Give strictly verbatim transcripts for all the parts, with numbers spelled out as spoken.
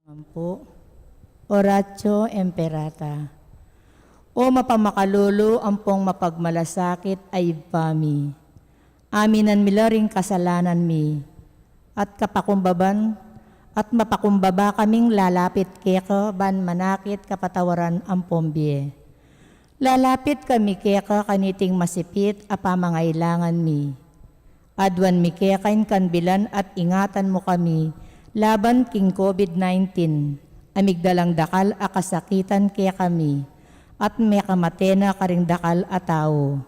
Ampo, Oratio Imperata. O mapamakalulu ampong mapagmalasakit a Ibpa mi, aminan mi la ring kasalanan mi, at kapakumbaban, at mapakumbaba kaming lalapit keka ban manakit kapatawaran ampong bie. Lalapit kami keka kaniting masipit a pamangailangan mi. Aduan mi keka ing kanbilan at ingatan mu kami laban king COVID nineteen, a migdalang dakal a kasakitan kekami, at mekamate na karing dakal a tau.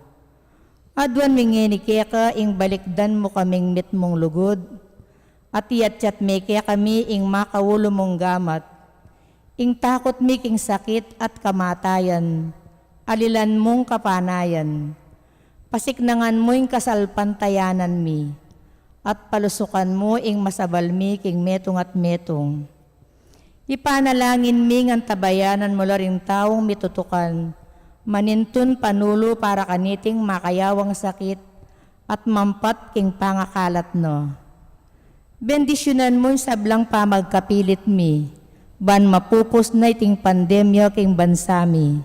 Aduan mi ngeni keka ing balikdan mu kaming mitmung lugud, at iyatyat me kekami ing makaulu mung gamat. Ing takut mi king sakit at kamatayan, alilan mung kapanayan. Pasiknangan mu ing kasalpantayanan mi, at palusukan mu ing masabal mi king metung at metung. Ipanalangin mi ngan tabayanan mu la ring taung mitutukan, manintun panulu para kaniting makayawang sakit, at mampat king pangakalat na. Bendisyunan mu ing sablang pamagkapilit mi, ban mapupus na iting pandemya king bansa mi.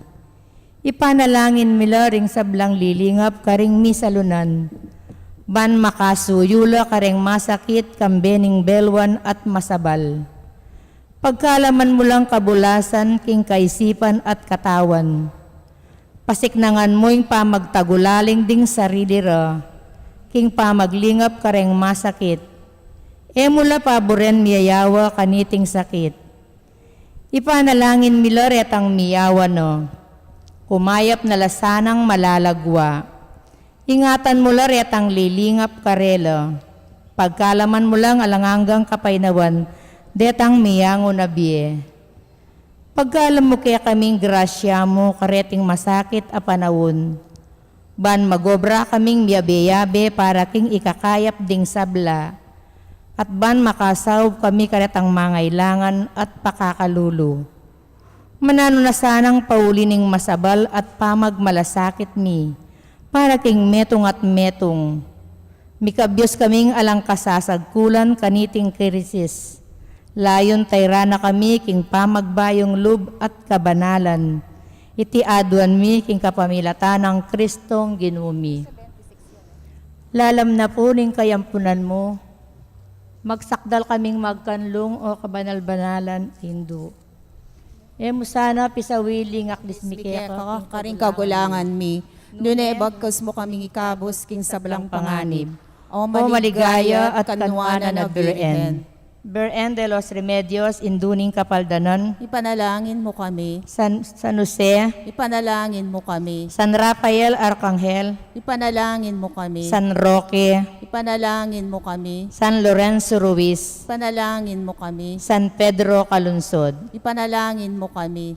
Ipanalangin mi la ring sablang lilingap karing misalunan, ban makasuyu la kareng masakit kambe ning belwan at masabal. Pagkalaman mu lang kabulasan king kaisipan at katawan. Pasiknangan mu ing pamagtagulaling ding sarili ra, king pamaglingap kareng masakit. E mu la paburen miyayawa kaniting sakit. Ipanalangin mi la retang miyawa na. Kumayap na la sanang malalagwa. Ingatan mu la retang lilingap karela. Pagkalaman mu lang alang anggang kapaynawan detang miyangu na bie. Pagkalam mu kekaming grasya mu kareting masakit a panaun, ban magobra kaming miyabe-yabe para king ikakayap ding sabla, at ban makasaup kami karetang mangailangan at pakakalulu. Mananu na sanang pauli ning masabal at pamagmalasakit mi, para king metung at metung. Mikabyus kaming alang kasasagkulan kaniting krisis. Layun tayran na kami king pamagbayung lub at kabanalan. Iti aduan mi king kapamilatan nang Kristong Ginu mi. Lalam na pu ning kayampunan mu, magsakdal kaming magkanlung, o kabanal-banalan Indu. E mu sana pisawili ing aklis mi keka karing kagulangan mi, nune bagkus mu kaming ikabus king sablang panganib. O maligaya at kanuanan a Birhen. Birhen de los Remedios, Indu ning Kapaldanan. Ipanalangin mu kami. San, San Jose. Ipanalangin mu kami. San Rafael Arkanghel. Ipanalangin mu kami. San Roque. Ipanalangin mu kami. San Lorenzo Ruiz. Ipanalangin mu kami. San Pedro Calungsod. Ipanalangin mu kami.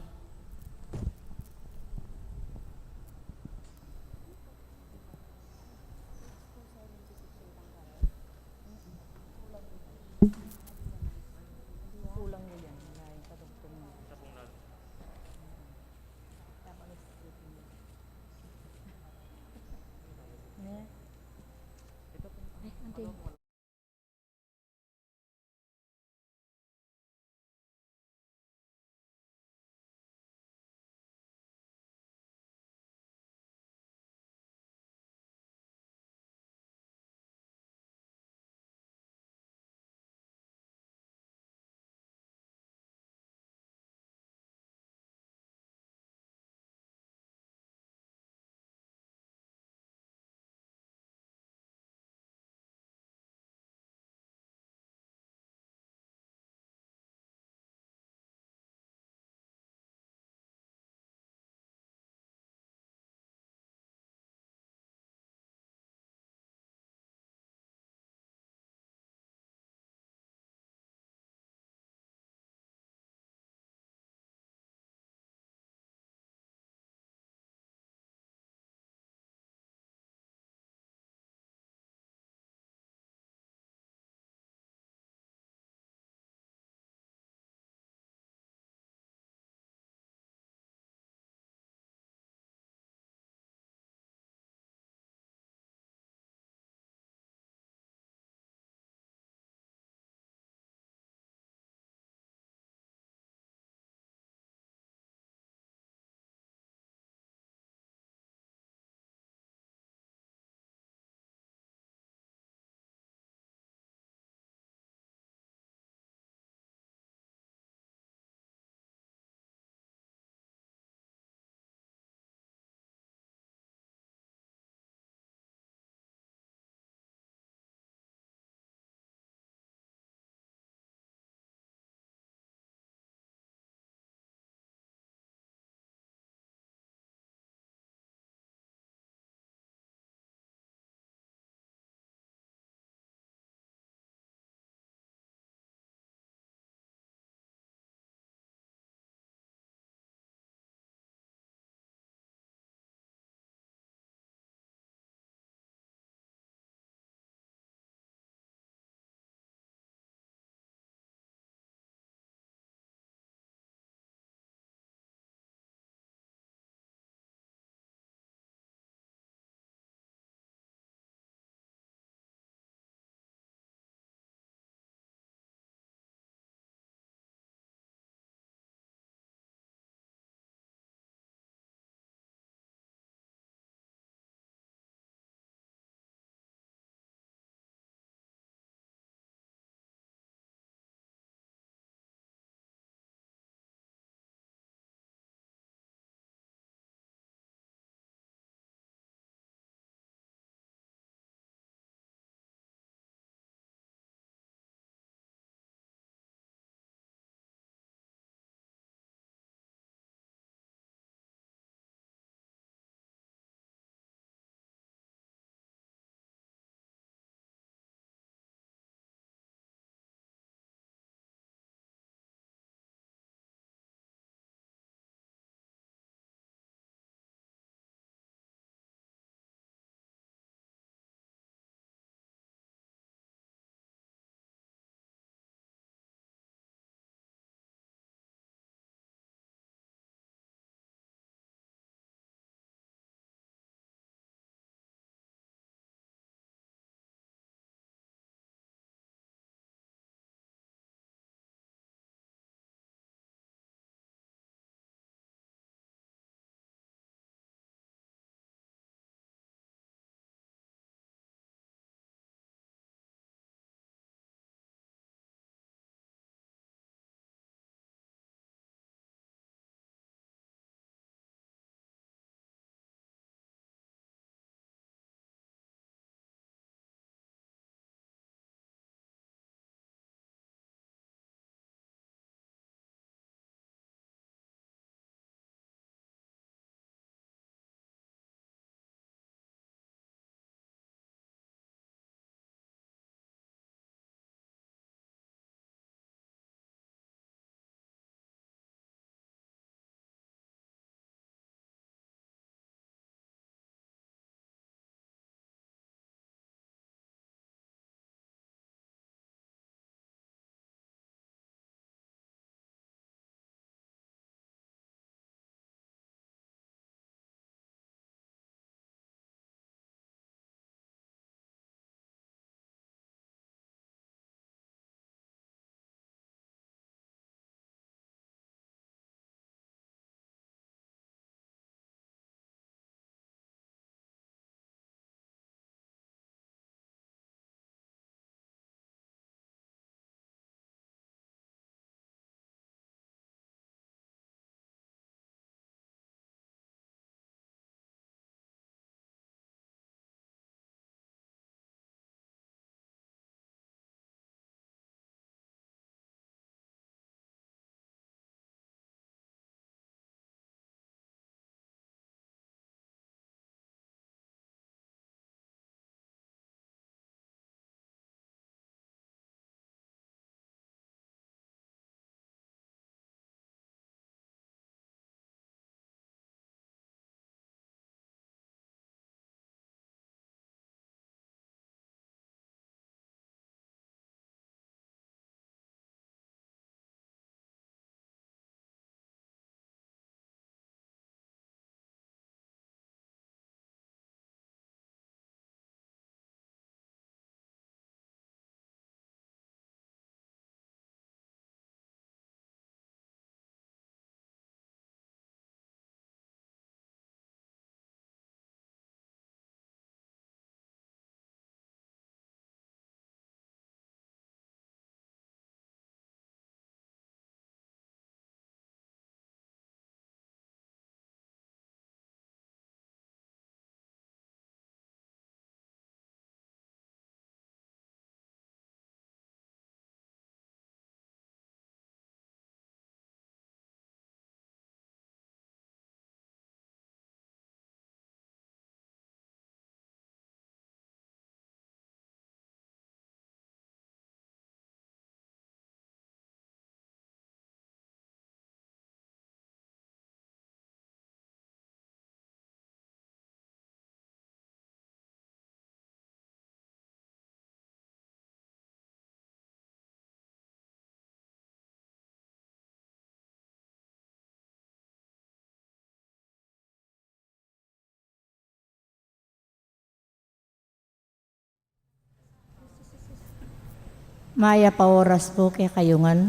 Mayap a oras pu kekayu ngan.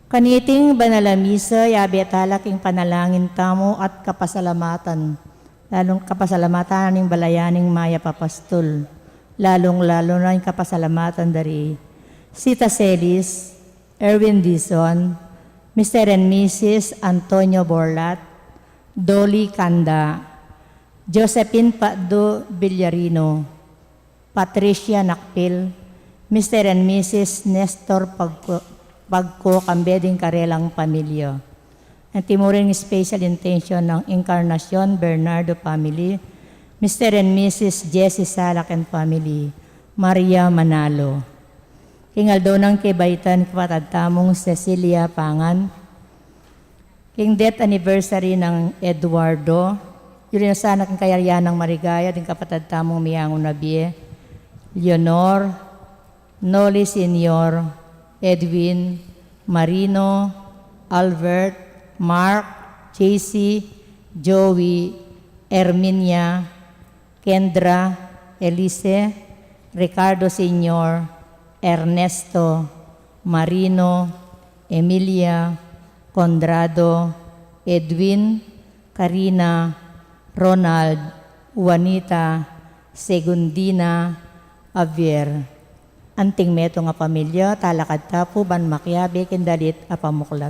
Kaniting banal a misa, yabe tala king panalangin tamu at kapasalamatan, lalung kapasalamatan ning balayan ning mayap a pastul, lalung-lalu na ing kapasalamatan dari Sita Celis, Erwin Dizon, Mister and Missus Antonio Borlat, Dolly Canda, Josephine Padu Villarino, Patricia Nakpil, Mister and Missus Nestor Pagco, Pagco, kambe ding karelang pamilya. Antimu rin special intention ng Encarnacion Bernardo family, Mister and Missus Jessie Salak and family, Maria Manalo. King aldo nang kebaitan kapatad tamung Cecilia Pangan, king death anniversary nang Eduardo, yuli na sana king kayarian nang maligaya ding kapatad tamung miyangu na bie, Leonor, Noli Senior, Edwin, Marino, Albert, Mark, J C, Joey, Erminia, Kendra, Elise, Ricardo Senior, Ernesto, Marino, Emilia, Conrado, Edwin, Karina, Ronald, Juanita, Segundina, Javier. Anting metung a pamilya, talakad ta pu ban makiabe king dalit a pamuklat.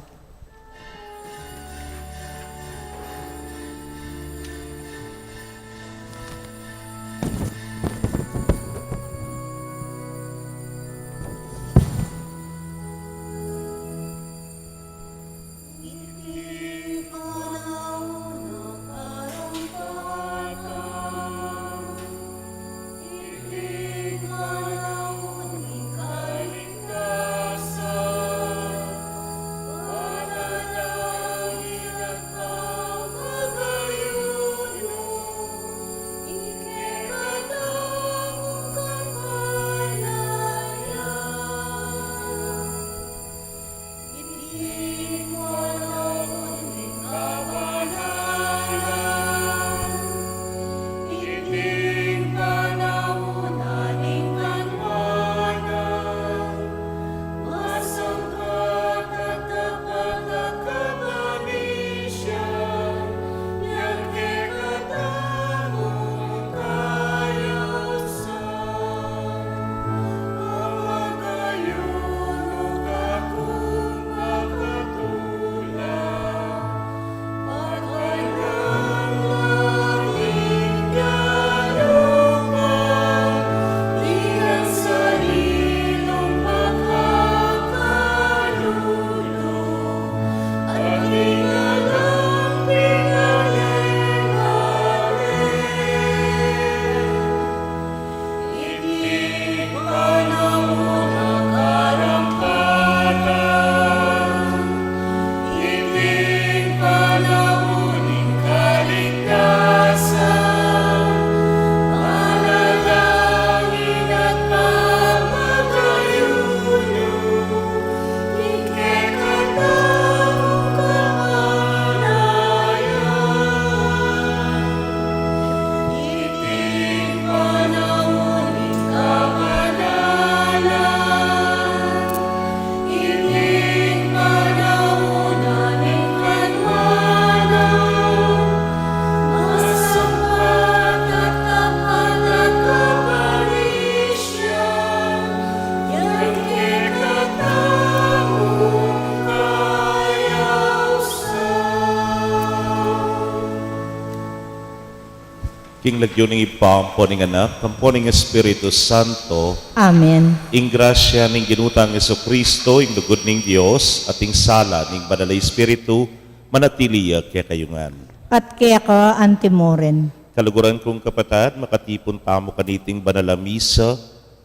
King lagyu ning Ibpa, ampo ning Anak, ampo ning Espiritu Santo. Amen. Ing grasya ning Ginu tang Jesucristo, ing lugud ning Dios, at ing sala ning Banal a Espiritu, manatili ya kekayu ngan. At keka antimurin. Kaluguran kung kapatad, makatipun tamu kaniting banal a misa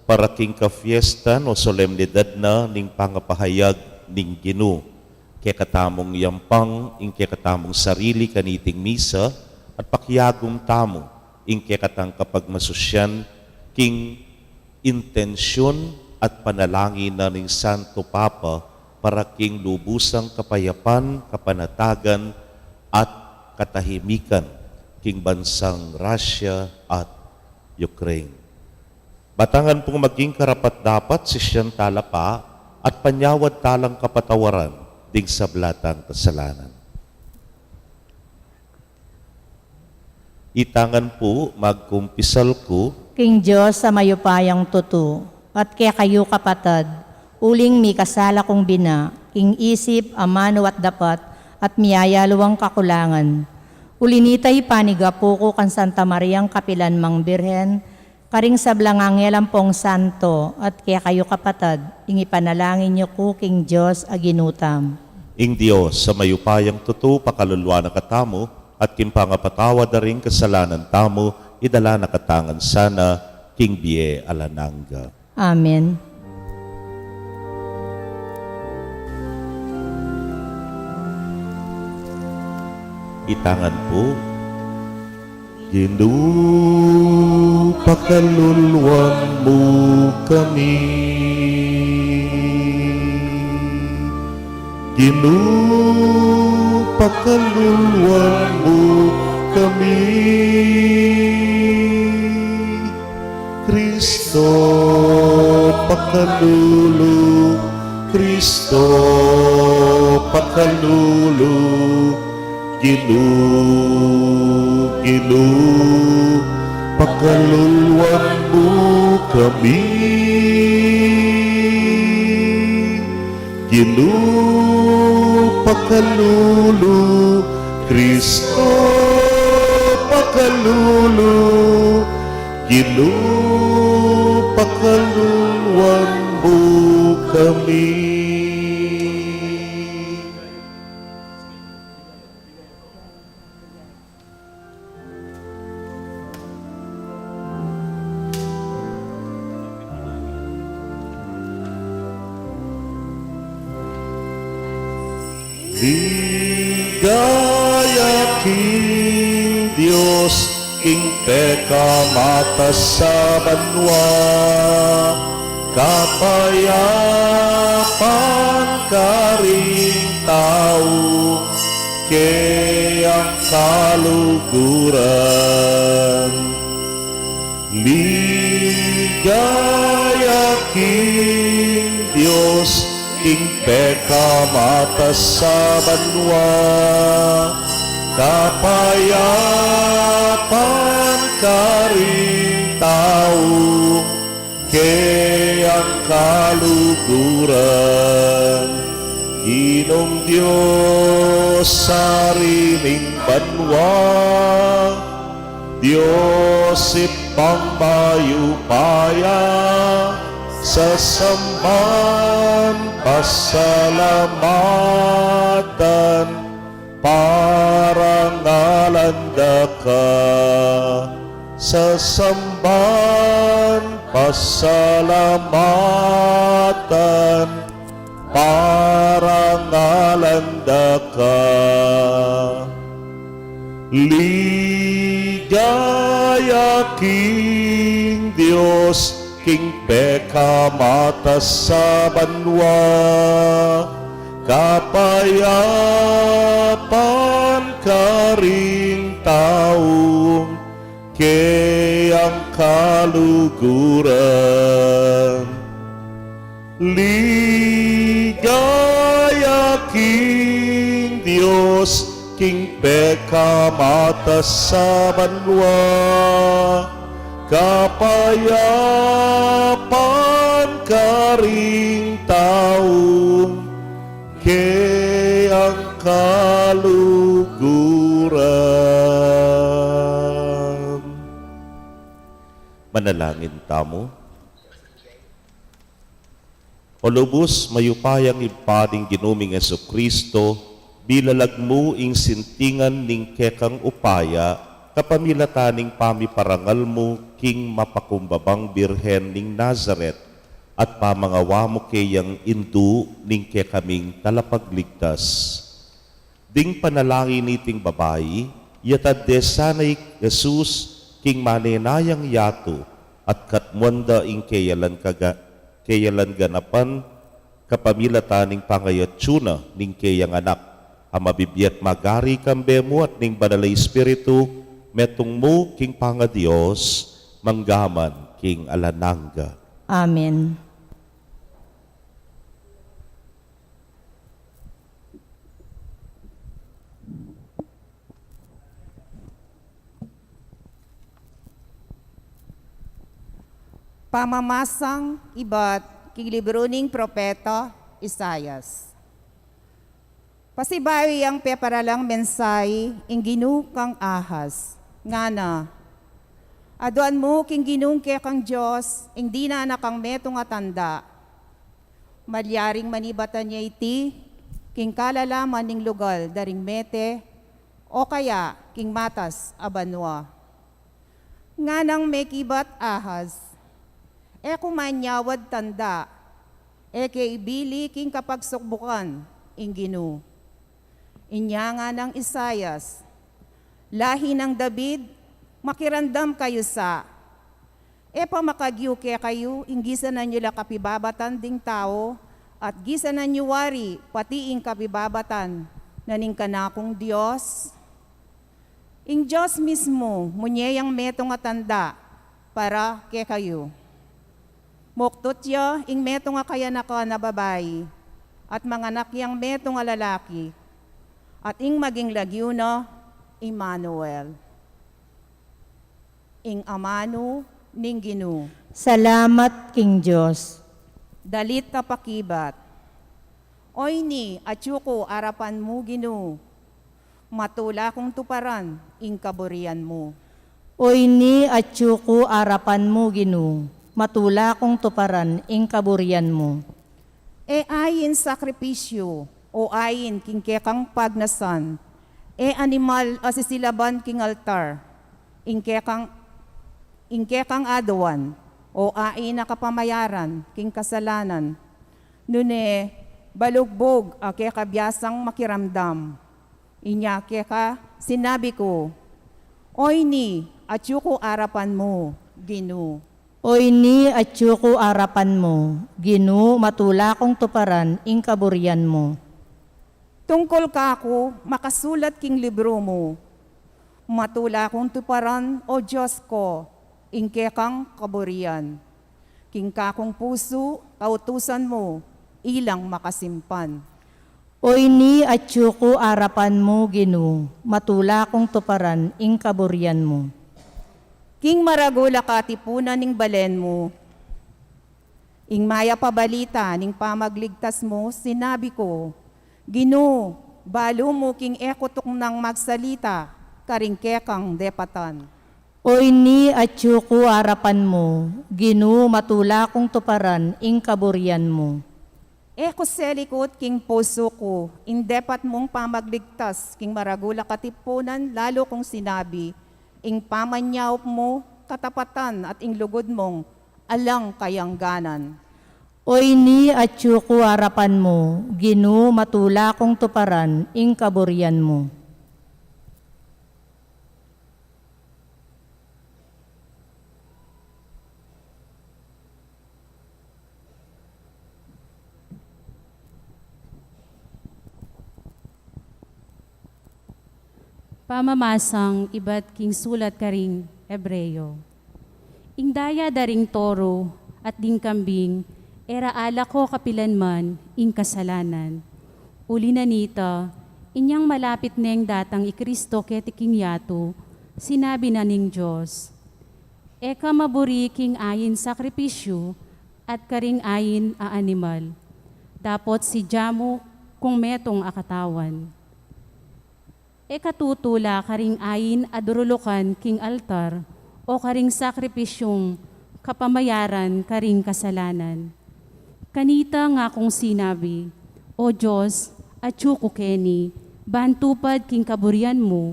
para king kafiestan o solemnidad na ning pangapahayag ning Ginu kekatamung yampang ing kekatamung sarili kaniting misa, at pakiagum tamu ing kekatang kapagmasusyan king intensyun at panalangin na ning Santo Papa para king lubusang kapayapan, kapanatagan, at katahimikan king bansang Russia at Ukraine. Atangan pung maging karapat-dapat sisian tala pa at panyawad talang kapatawaran ding sabla tang kasalanan. Itangan pu, magkumpisal ku king Dios a mayupayang tutu, at kekayu kapatad, uling mikasala kung bina, king isip, amanu at dapat, at miyayaluang kakulangan. Uli nita ipanigapu ku kang Santa Mariang kapilan mang Birhen, karing sablang angel ampong santo, at kekayu kapatad, ing ipanalangin yu ku king Dios a Ginu tamu. Ing Dios a mayupayang tutu pakaluluan na katamu, at king pangapatawad da ring kasalanan tamu, idala na katamu ngan sana king bie alang angga. Amen. Itangan pu. Ginu, pakaluluan mu kami. Ginu, pakaluluan mu kami. Kristo, pakalulu. Kristo, pakalulu. Ginu, Ginu, pakaluluan mu kami. Ginu, pakalulu. Kristo, pakalulu. Ginu, pakaluluan mu kami. Ligaya king Dios, king pekamatas a banua, kapayapan karing tau, keyang kaluguran. Ligaya king Dios, king pekamatas a banua, kapayapan karing tau, keyang kaluguran. Ginung Dios, Ari ning banua, Dios Ibpang mayupaya, sasamban, pasalamatan, parangalan da ka. Sasamban, pasalamatan, parangalan da ka. Ligaya king Dios, king pekamatas a banua, kapayapan karing tau, keyang kaluguran. Ligaya king Dios, king pekamatas a banua, kapayapan karing tau, keyang kaluguran. Manalangin tamu. O lubus mayupayang Ibpa ning Ginu ming Jesucristo, bilalag mu ing sintingan ning kekang upaya kapamilatan ning pamiparangal mu king mapakumbabang Birhen ning Nazaret, at pamangawa mu keyang indu ning kekaming Talapagligtas. Ding panalangin niting babai, iyatad de sana i Jesus king manenayang yatu, at katmuan da ing keyalan kaga-, keyalan ganapan, kapamilatan ning pangayatsu na ning keyang Anak, a mabibie at magari kambe mu at ning Banal a Espiritu, metung mu king pangaDios, mangga man king alang angga. Amen. Pamamasang ibat king libru ning propeta Isaias. Pasibayu yang peparalang mensahe ing Ginu kang Ahaz, ngana: Aduan mu king Ginung kekang Dios ing dinan na kang metung a tanda. Malyaring manibatan ya iti king kalalaman ning lugal da ring mete, o kaya king matas a banua. Nganang mekibat Ahaz, e ku manyawad tanda, e ke ibili king kapagsukbukan ing Ginu. Inya nganang Isaias, lahi nang David, makiramdam kayu sa. E pa makagyu kekayu ing gisanan yu la kapibabatan ding tau, at gisanan yu wari pati ing kapibabatan na ning kanakung Dios? Ing Dios mismu munye yang metung a tanda para kekayu. Muktut ya ing metung a kayanakan a babai, at manganak yang metung a lalaki, at ing maging lagyu na Emmanuel. Ing amanu ning Ginu. Salamat king Dios. Dalit a pakibat. Oyni, atyu ku arapan mu, Ginu, matula kung tuparan ing kaburian mu. Oyni, atyu ku arapan mu, Ginu, matula kung tuparan ing kaburian mu. E ain sakripisyu o ain king kekang pagnasan, e animal a sisilaban king altar, ing kekang, ing kekang aduan, o ain a kapamayaran king kasalanan, nune balugbug a keka biasang makiramdam. Inya keka sinabi ku, oyni, atyu ku arapan mu, Ginu. Oyni, atyu ku arapan mu, Ginu, matula kung tuparan ing kaburian mu. Tungkul kaku makasulat king libru mu, matula kung tuparan, O Dios ko, ing kekang kaburian. King kakung pusu, kautusan mu ilang makasimpan. Oyni, atyu ku arapan mu, Ginu, matula kung tuparan ing kaburian mu. King maragul a katipunan ning balen mu, ing mayap a balita ning pamagligtas mu, sinabi ku, Ginu, balu mu king e ku tuknang magsalita karing kekang depatan. Oyni, atyu ku arapan mu, Ginu, matula kung tuparan ing kaburian mu. E ku selikut king pusu ku ing depat mung pamagligtas king maragul a katipunan, lalu kung sinabi, ing pamanyaup mu katapatan at ing lugud mung alang kayangganan. Oyni, atyu ku arapan mu, Ginu, matula kung tuparan ing kaburian mu. Pamamasang ibat king sulat karing Hebreo. Ing daya da ring toru at ding kambing, e ra alako kapilanman ing kasalanan. Uli na nita, inyang malapit neng datang i Kristo keti king yatu, sinabi na ning Dios, e ka maburi king ain sakripisyu at karing ain a animal. Dapot sidya mu kung metung a katawan. E ka tutula karing ain a durulukan king altar, o karing sakripisyung kapamayaran karing kasalanan. Kanita ngakung sinabi, O Dios, atyu ku keni, ban tupad king kaburian mu,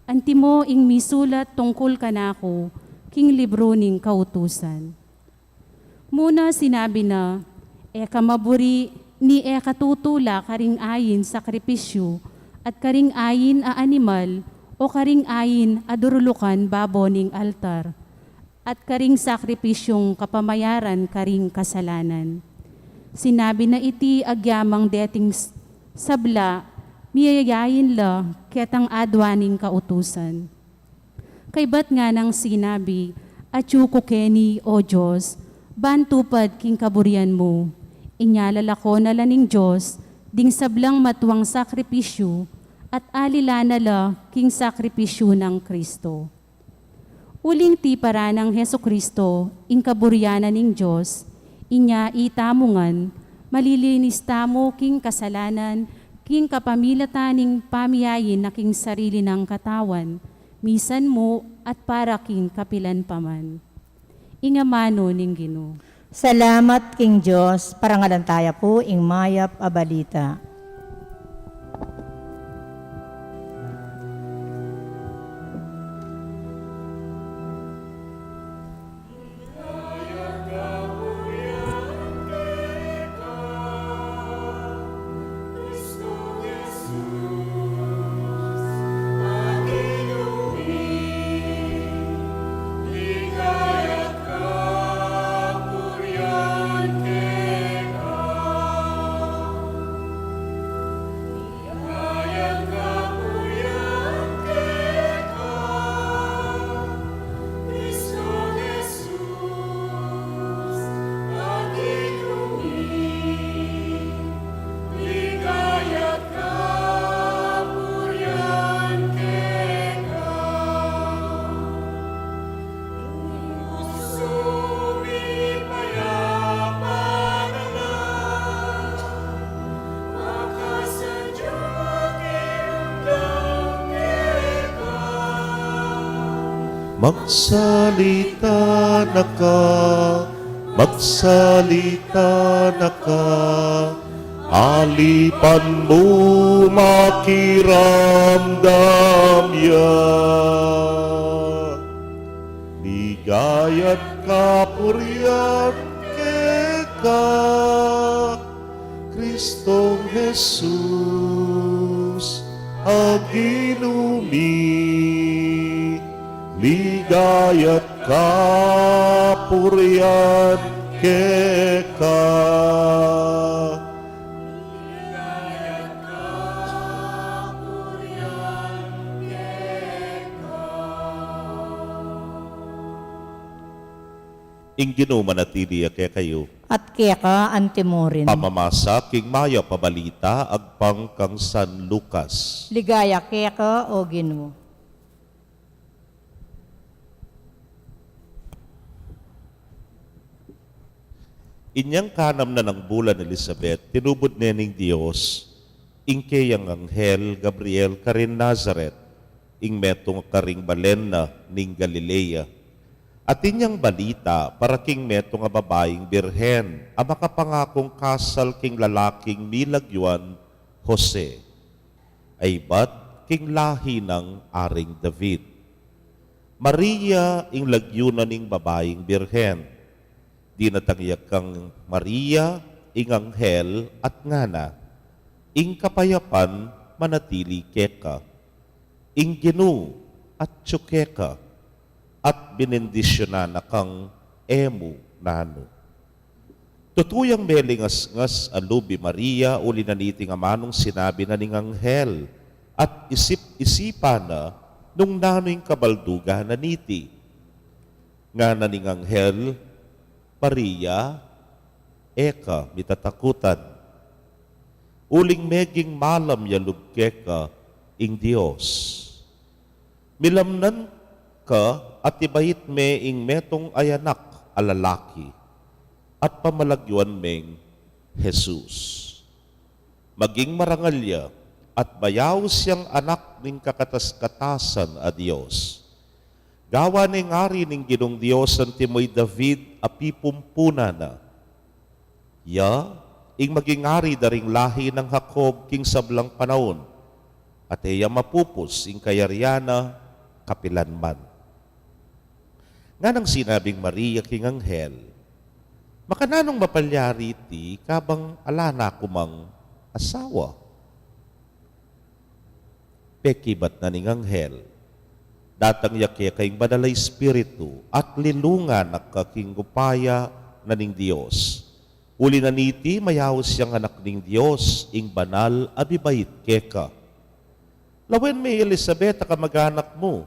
antimo ing misulat tungkul kanaku king libru ning kautusan. Muna sinabi na, e ka maburi ni e ka tutula karing ain sakripisyu, at karing ain a animal, o karing ain a durulukan babo ning altar, at karing sakripisyung kapamayaran karing kasalanan. Sinabi na iti agyamang deting s-, sabla, miyayain la ketang adwa ning kautusan. Kaybat nganang sinabi, Atyu ku keni, O Dios, ban tupad king kaburian mu. Inya lalakon na la ning Dios ding sablang matuang sakripisyu, at alilan na la king sakripisyu nang Kristo. Uling tiparan nang Jesucristo ing kaburian na ning Dios, inya itamu ngan, malilinis tamu king kasalanan, king kapamilatan ning pamiyain na king sarili nang katawan, misan mu at para king kapilan pa man. Ing amanu ning Ginu. Salamat king Dios. Parangalan taya pu ing mayap a balita. Magsalita na ka, magsalita na ka, alipan mu makiramdam ya. Ligaya't kapurian keka, Kristong Jesus a Ginu mi, ligaya't kapurian keka. Ing Ginu manatili ya kekayu. At keka antimurin. Pamamasa king mayap a balita agpang kang San Lucas. Ligaya keka, O Ginu. Inyang kanam na nang bulan Elizabeth, tinubud ne ning Dios ing keyang anghel Gabriel karin Nazaret, ing metung a karing balen na ning Galilea. At inyang balita para king metung a babaing birhen a makapangakung kasal king lalaking milagyuan Jose, a ibat king lahi nang Aring David. Maria ing lagyu na ning babaing birhen. Dinatang ya kang Maria ing anghel at ngana, "Ing kapayapan manatili keka. Ing Ginu atyu keka, at binendisyunan na kang e mu nanu." Tutu yang melingasngas a lub i Maria uli na niting amanung sinabi na ning anghel, at isip-isipan na nung nanu ing kabaldugan na niti. Ngana ning anghel, "Maria, e ka mitatakutan. Uling meging malam ya lub keka ing Dios. Milamnan ka at ibait me ing metung a anak a lalaki, at pamalagyuan meng Jesus. Maging marangal ya, at mayaus yang anak ning kakatas-katasan a Dios. Gawan neng ari ning Ginung Dios antimo i David a pipumpunan na. Ya ing maging ari da ring lahi nang Jacob king sablang panaun, at e ya mapupus ing kayarian na kapilan man." Nganang sinabing Maria king anghel, "Makananung mapalyari iti, kabang ala na ku mang asawa?" Pekibat na ning anghel, "Datang ya keka ing Banal a Espiritu, at lilungan na ka king upaya na ning Dios. Uli na niti, mayaus yang anak ning Dios, ing banal a bibait keka. Lawen me i Elisabet a kamag-anak mu,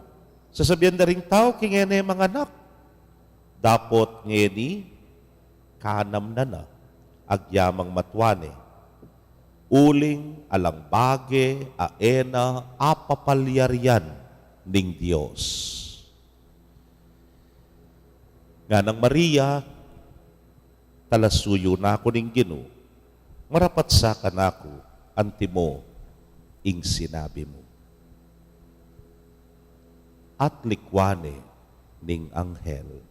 sasabian da ring tau king e ne manganak, Dapot ngeni, kanam na na, agyamang matua ne, uling alang bage a e na apapalyarian ning Dios. Nganang Maria, talasuyu na ku ning Ginu, marapat sa kanaku antimo ing sinabi mu. At likwan ne ning anghel.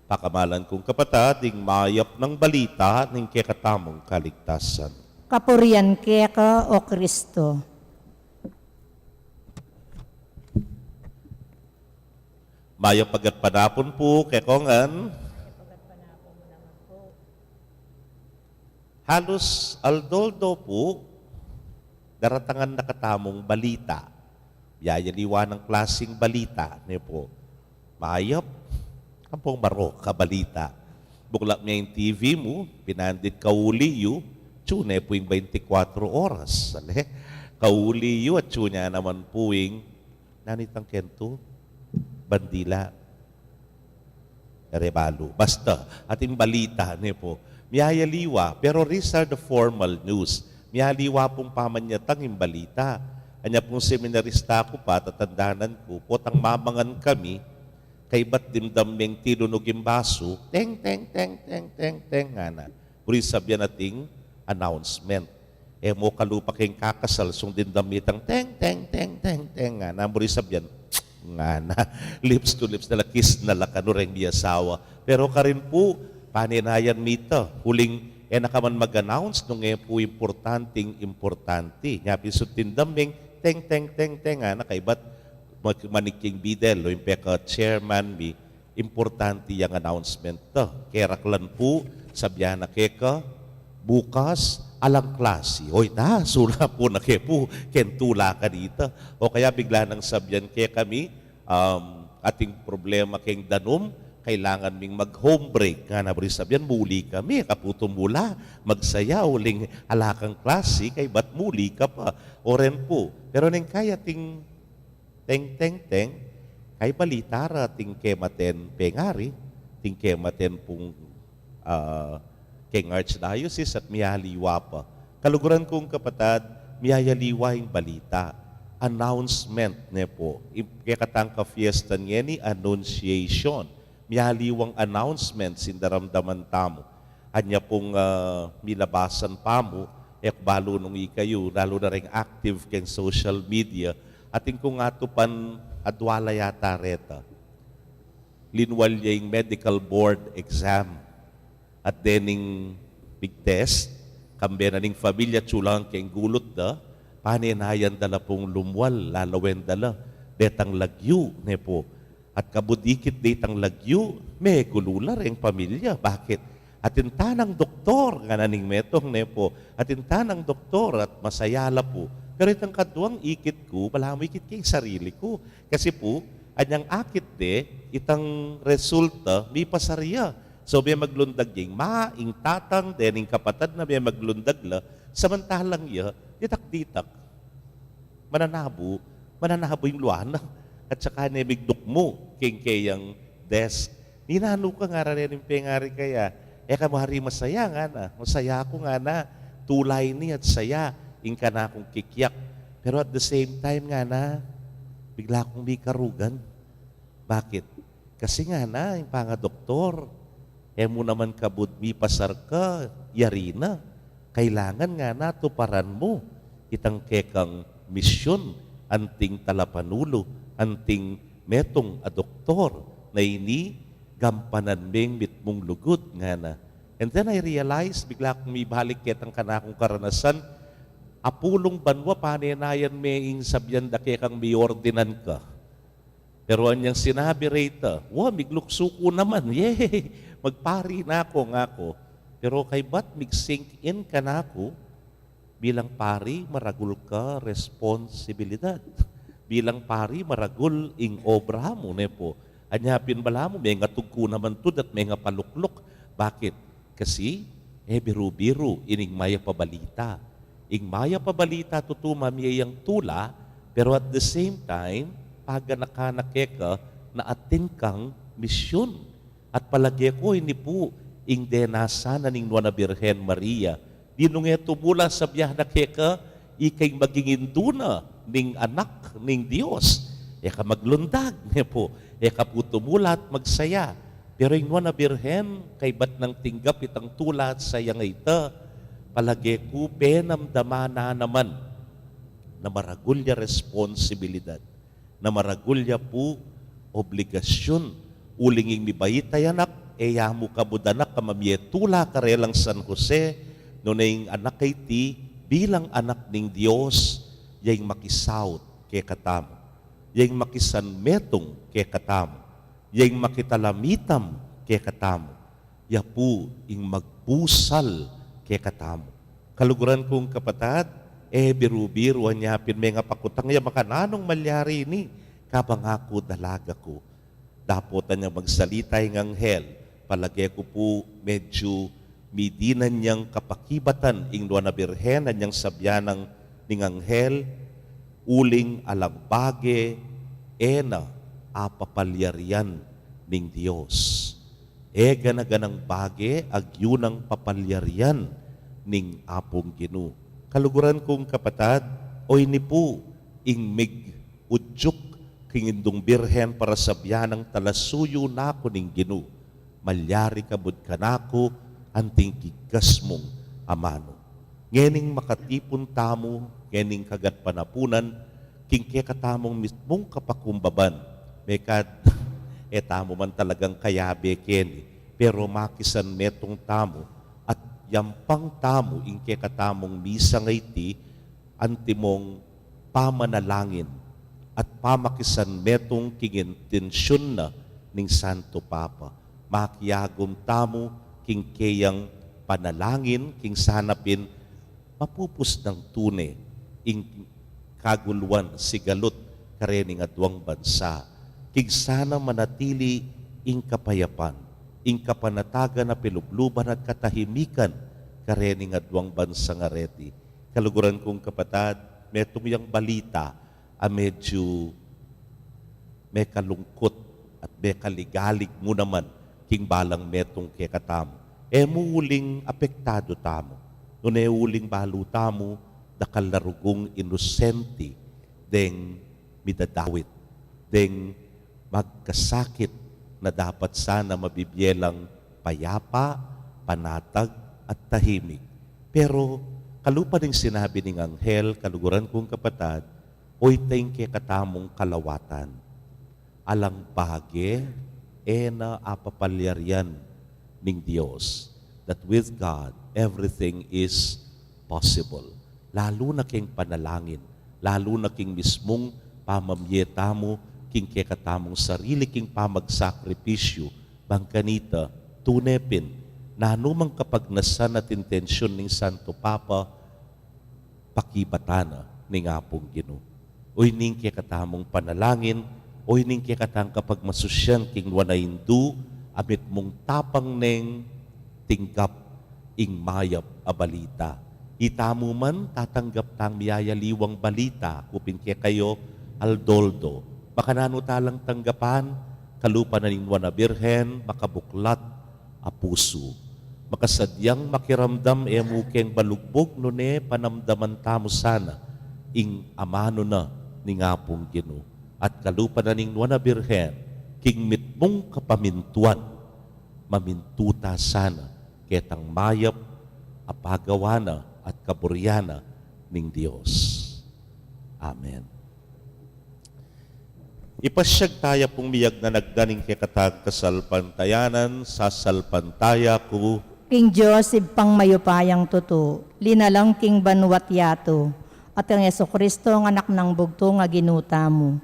Pakamalan kung kapatad, ing mayap nang balita ning kekatamung kaligtasan. Kapurian keka, O Kristo. Mayap a gatpanapun pu kekongan. Halus aldo-aldo pu, daratangan na katamung balita. Yayaliwa nang klasing balita, ne pu. Mayap, ampong marok a balita. Buklat me ing T V mu, pinandit kauli yu, tune pu ing baintikwatro oras. Ale, kauli yu, atsu ne naman pu ing, nanu itang kento? Bandila. Rebalu. Basta, ating balita, ne pu. Miyayaliwa, pero these are the formal news. Miyaliwa pung pamanyatang ing balita. Anya pung seminarista ku pa, tatandanan ku, potang mamangan kami, kaybat dimdam meng tinunug ing basu, teng, teng, teng, teng, teng, teng, ngana. Buri sabyan ating announcement. E mo kalupa keng kakasal, sung dimdam mitang, teng, teng, teng, teng, teng, ngana. Buri sabyan, ngana. Lips to lips na la, kiss na la kanu reng miyasawa. Pero karin pu, panenayan mi ta, uling e na ka man mag-announce nung e pu importanting importante. Nya pin sung dimdam meng, teng, teng, teng, teng, ngana, kaybat, mag-, manik king bidel, o ing peka-chairman mi, importante yang announcement ta. Keraklan pu, sabyan na keka, bukas, alang klasi. Oy, ta, sula pu na ke pu, keng tula kanita. O kaya bigla nang sabyan kekami, um, ating problema keng danum, kailangan ming mag-home break. Ngana, buri sabyan, muli kami, kaputum mu la, magsaya, uling ala kang klasi, kaybat muli ka pa. O ren pu. Pero neng kaya ating teng, teng, teng, kay balita ra ating kematen pengari, ating kematen pung, ah, keng archdiocese at miyaliwa pa. Kaluguran kung kapatad, miyayaliwa ing balita. Announcement, ne pu. Ing kekatang ka-fiesta ngeni, Annunciation. Miyaliwang announcement ing daramdaman tamu. Anya pung, ah, milabasan pamu, e ku balu nung ikayu, lalu na reng active keng social media, atin kung atupan adwa la yata reta. Linwal ya ing medical board exam. At dening pig-test, kambe na ning familia, atsu lang keng gulut da, panenayan da la pung lumwal, lalawen da la, detang lagyu, ne pu. At kabud ikit de itang lagyu, megulu la reng pamilya. Bakit? Atin ta nang doktor, ngana ning metung, ne pu. Atin ta nang doktor at masaya la pu. Pero itang kaduang ikit ku, balamu ikit ke ing sarili ku. Kasi pu, anyang akit de, itang resulta, mipasar ya. So, memaglundag ya ing ma, ing tatang, dening kapatad na memaglundag la, samantalang ya, ditak-ditak. Mananabu, mananabu ing lua na. At saka ne migdukmu keng keyang desk. Ninanu ka, ngara ne ning pengari kaya? E ka mu hari masaya, ngana. Masaya ku, ngana. Tula ini at saya ing kanakung kikyak. Pero at the same time, ngana, bigla kung mikarugan. Bakit? Kasi ngana, ing pangadoktor, e mu naman kabud mipasar ka, yari na. Kailangan ngana tuparan mu itang kekang misyun, anting talapanulu, anting metung a doktor, na ini gampanan meng mitmung lugud, ngana. And then I realized, bigla kung mibalik ketang kanakung karanasan, apulung banua panenayan me ing sabyan da kekang miordinan ka. Pero anyang sinabi reta, wa, migluksu ku naman, yay! Magpari na ku, ngaku. Pero kaybat mig-sink in kanaku, bilang pari, maragul ka responsibilidad. Bilang pari, maragul ing obra mu, ne pu. Anya pin balamu, mengatug ku naman tud at mengapalukluk. Bakit? Kasi, e biru-biru ining mayap a balita. Ing mayap a balita tutu mamie yang tula, Pero at the same time, paganakan na keka na atin kang misyun. At palage ku ini pu ing dena sana ning Nuan a Birhen Maria. Nung e tumula, sabyan na keka, ika ing maging indu na ning anak ning Dios. E ka maglundag, ne pu. E ka pu tumula at magsaya. Pero ing Nuan a Birhen, kaybat nang tinggap itang tula at saya a ita, palage ku penamdaman na naman na maragul ya responsibilidad, na maragul ya pu obligasyun. Uling ing mibait a anak, e ya mu kabud anak a mamie tula karelang San Jose, nune ing anak a iti bilang anak ning Dios, ya ing makisaut kekatamu, ya ing makisanmetung kekatamu, ya ing makitalamitam kekatamu, ya pu ing magbusal kekatamu. Kaluguran kung kapatad, e biru-biru anya pin mengapakutang ya makananung malyari ini, kabang aku dalaga ku. Dapot anyang magsalita ing anghel, palage ku pu medyu midinan yang kapakibatan ing Nuan a Birhen anyang sabyan nang ning anghel, uling alang bage e na apapalyarian ning Dios. E gana-ganang bage agyu nang papalyarian ning Apung Ginu. Kaluguran kung kapatad, o ini pu ing mig-udyuk king Indung Birhen para sabyan nang talasuyu na ku ning Ginu. Malyari kabud kanaku anting kigkas mung amanu. Ngening makatipun tamu ngening kagatpanapunan king kekatamung mismung kapakumbaban, mekad e tamu man talagang kayabe keni, pero makisanmetung tamu at yampang tamu ing kekatamung misa a iti antimong pamanalangin at pamakisanmetung king intensyun na ning Santo Papa. Makiagum tamu king keyang panalangin, king sana pin mapupus nang tune ing kaguluan, sigalut karening aduang bansa, king sana manatili ing kapayapan, ing kapanatagan a pilubluban at katahimikan karening aduang bansang areti. Kaluguran kung kapatad, metung yang balita a medyu mekalungkut at mekaligalig mu naman king balang metung kekatamu. E mu uling apektadu tamu, nune uling balu tamu dakal a rugung inosente deng midadawit, deng magkasakit na dapat sana mabibie lang payapa, panatag, at tahimik. Pero kalupa ning sinabi ning anghel, kaluguran kung kapatad, o ita ing kekatamung kalawatan. Alang bage e na apapalyarian ning Dios, that with God, everything is possible. Lalu na king panalangin, lalu na king mismung pamamie tamu king kekatamung sarili king pamagsakripisyu, bang kanita, tune pin, nanu mang kapagnasan at intensyun ning Santo Papa, pakibatan na ning Apung Ginu. O ining kekatamung panalangin, o ining kekatang kapagmasusyan king nuan a indu, a mitmung tapang neng tinggap ing mayap a balita. Itamu man tatanggap tang miyayaliwang balita, kupin kekayu, aldo-aldo. Makananu ta lang tanggapan, kalupa na ning nuan a Birhen, makabuklat a pusu. Makasadyang makiramdam e mu keng balugbug, nune panamdaman tamu sana ing amanu na ning Apung Ginu. At kalupa na ning nuan a Birhen, king mitmung kapamintuan, mamintu ta sana ketang mayap a pagawa na at kaburian na ning Dios. Amen. Ipasyag taya pung miyagnanagdan ing kekatang kasalpantayanan, sasalpantaya ku king Dios, Ibpang mayupayang tutu, linalang king banua't yatu, at kang Jesucristo, ang Anak nang bugtung a Ginu tamu,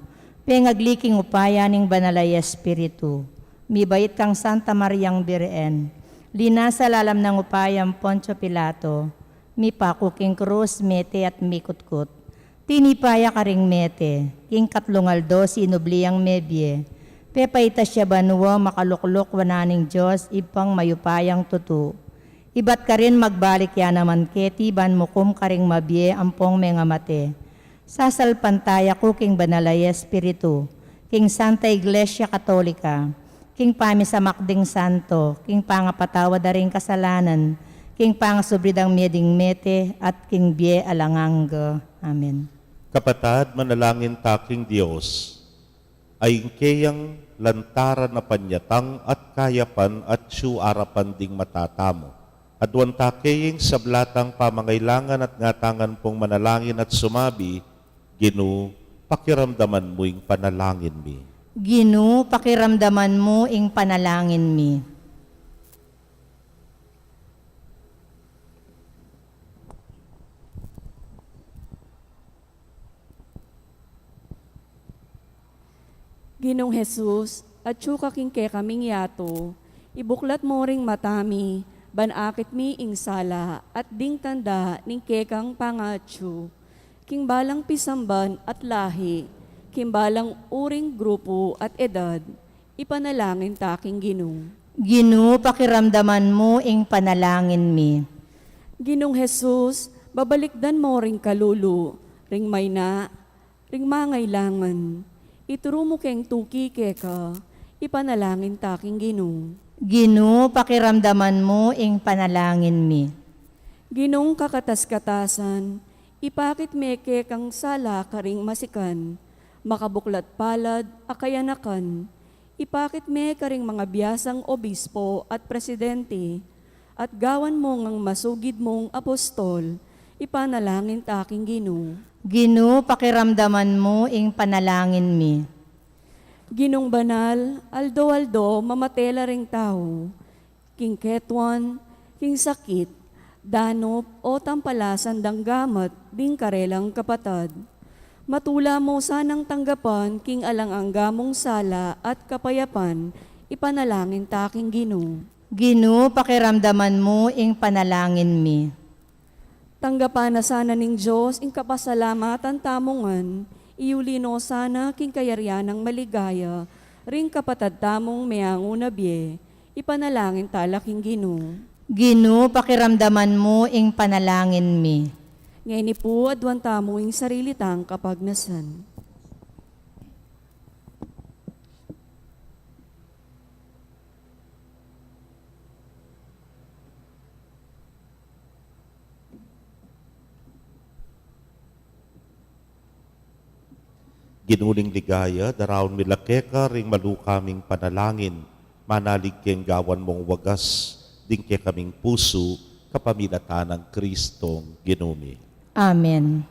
pengagli king upaya ning Banal a Espiritu, mibait kang Santa Mariang Birhen, linasa lalam nang upaya nang Poncio Pilato, mipaku king krus, mete at mikutkut. Tinipa ya karing mete, king katlung aldo sinubli yang mebie. Pepaitas ya banua, makalukluk wanan ning Dios, Ibpang mayupayang tutu. Ibat karin magbalik ya naman keti ban mukum karing mabie ampong mengamate. Sasalpantaya ku king Banal a Espiritu, king Santa Iglesia Katolika, king pamisamak ding santo, king pangapatawad da ring kasalanan, king pangasubli dang mie ding mete, at king bie alang angga. Amen. Kapatad, manalangin ta king Dios. Ay ing keyang lantaran a panyatang at kayapan at siyuarapan ding matatamu. Aduan ta keying sabla tang pamangailangan at ngatangan pung manalangin at sumabi, Ginu, pakiramdaman mu ing panalangin mi. Ginu, pakiramdaman mu ing panalangin mi. Ginung Jesus, atyu ka king kekaming yatu, ibuklat mo ring mata mi, ban akit mi ing sala at ding tanda ning kekang pangatyu. King balang pisamban at lahi, king balang uring grupu at edad, ipanalangin ta king Ginu. Ginu, pakiramdaman mu ing panalangin mi. Ginung Jesus, babalikdan mo ring kalulu, ring mayna, ring mangailangan. Ituru mu keng tuki keka, ipanalangin ta king Ginu. Ginu, pakiramdaman mu ing panalangin mi. Ginung kakatas-katasan, ipakit me kekang sala karing masikan, makabuklat palad a kayanakan, ipakit me karing mangabiasang obispo at presidente, at gawan mo ngang masugid mung apostol, ipanalangin ta king Ginu. Ginu, pakiramdaman mu ing panalangin mi. Ginung banal, aldo-aldo mamate la ring tau, king ketuan, king sakit, danup, o tampalasan dang gamat ding karelang kapatad. Matula mo sanang tanggapan king alang angga mung sala at kapayapan, ipanalangin ta king Ginu. Ginu, pakiramdaman mu ing panalangin mi. Tanggapan na sana ning Dios ing kapasalamatan tamu ngan, iyuli no sana king kayarian nang maligaya ring kapatad tamung meangu na bie, ipanalangin ta la king Ginu. Ginu, pakiramdaman mu ing panalangin mi. Ngeni pu, aduan tamu ing sarili tang kapagnasan. Ginu ning ligaya, daraun mi la keka ring maluka ming panalangin, manalig keng gawan mung wagas ding kekaming pusu, kapamilatan nang Kristong Ginu mi. Amen.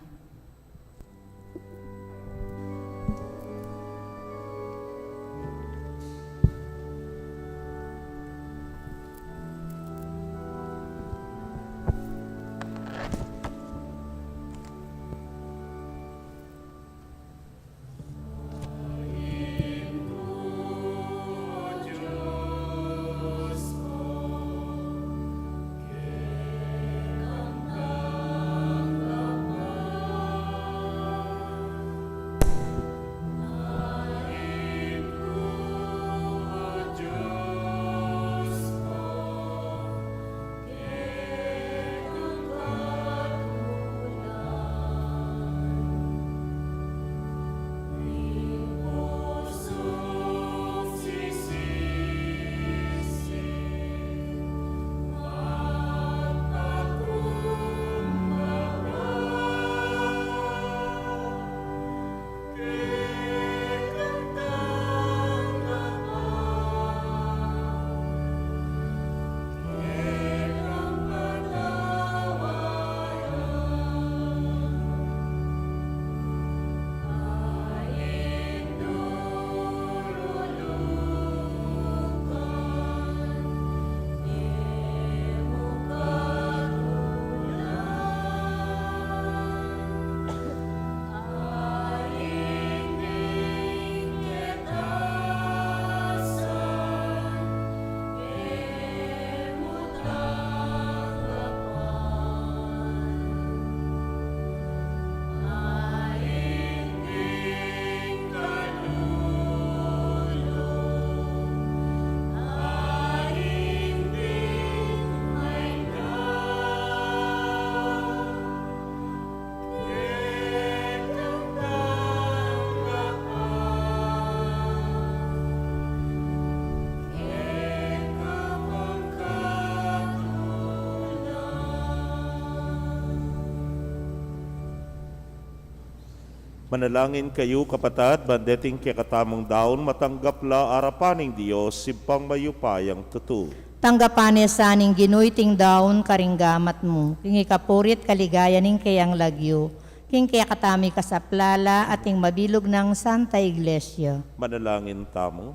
Manalangin kayu, kapatad, ban deting kekatamung daun matanggap la arapan ning Dios, Ibpang mayupayang tutu. Tanggapan ne sa ning Ginu iting daun karing gamat mu, king ikapuri't kaligayan ning keyang lagyu, king kekatamung ikasaplala at ning mabilug nang Santa Iglesia. Manalangin tamu.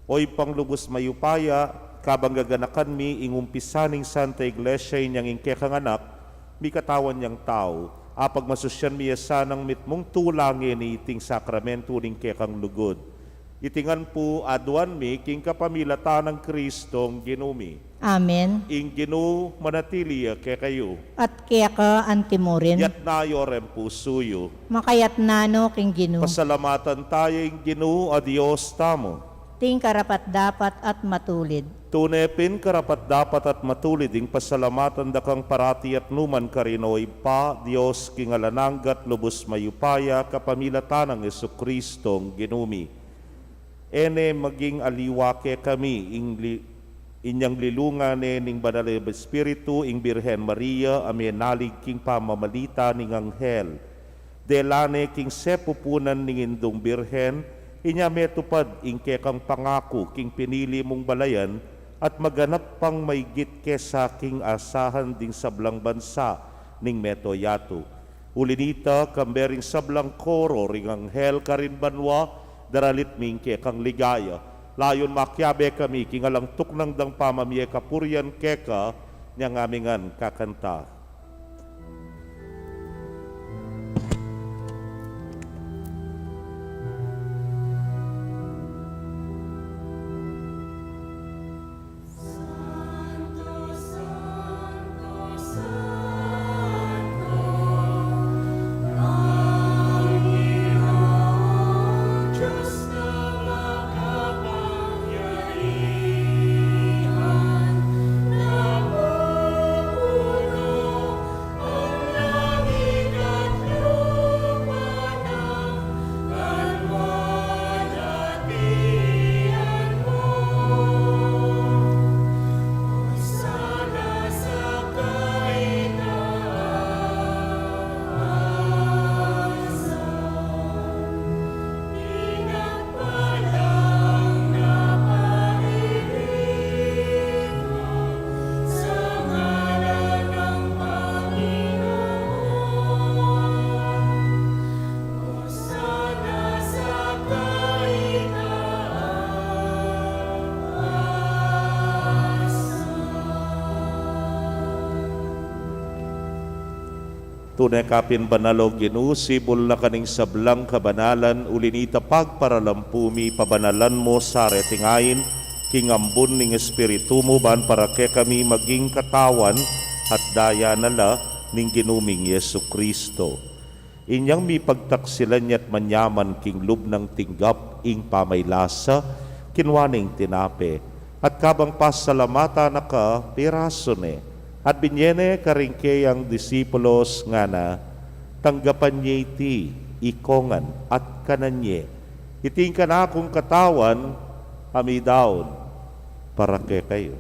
O Ibpang lubus mayupaya, kabang gaganakan mi ing umpisa ning Santa Iglesia inyang ing kekang anak, mikatawan yang tau, apagmasusyan mi ya sanang mitmung tula ngeni iting sakramentu ning kekang lugud. Iti ngan pu aduan mi king kapamilatan nang Kristong Ginu mi. Amen. Ing Ginu manatili ya kekayu. At keka antimurin. Yatna yu reng pusu yu. Makayatna no king Ginu. Pasalamatan taya ing Ginu a Dios tamu. Ting karapat-dapat at matulid. Tune pin karapat-dapat at matulid ing pasalamatan da kang parati at nukarin man, O Ibpa, Dios king alang angga at lubus mayupaya, kapamilatan nang Jesukristong Ginu mi. E ne maging aliwa kekami ing li-, inyang linulungan ne ning Banal a Espiritu ing Birhen Maria a menalig king pamamalita ning anghel. Dela ne king sepupunan ning Indung Birhen, inya metupad ing kekang pangaku king pinili mung balayan at maganap pang maigit kesa king asahan ding sablang bansa ning meto yatu. Uli nita, kambe ring sablang koro ring anghel karin banua, daralit mi ing kekang ligaya. Layun makiabe kami king alang tuknang dang pamamie kapurian keka, inyang ami ngan kakanta. Tune ka pin banal, O Ginu, sibul na ka ning sablang kabanalan, uli nita pagparalampu mi pabanalan mu sa reting ain, king ambun ning Espiritu mu, ban para kekami maging katawan at daya na la ning Ginu ming Jesucristo. Inyang mipagtaksilan ya't manyaman king lub nang tinggap ing pamaylasa, kinua ne ing tinape, at kabang pasalamatan na ka, pirasu ne, at binye ne karing keyang disipulos, ngana, tanggapan ye iti, ikongan, at kanan ye. Iti ing kanakung katawan, a midaun para kekayu.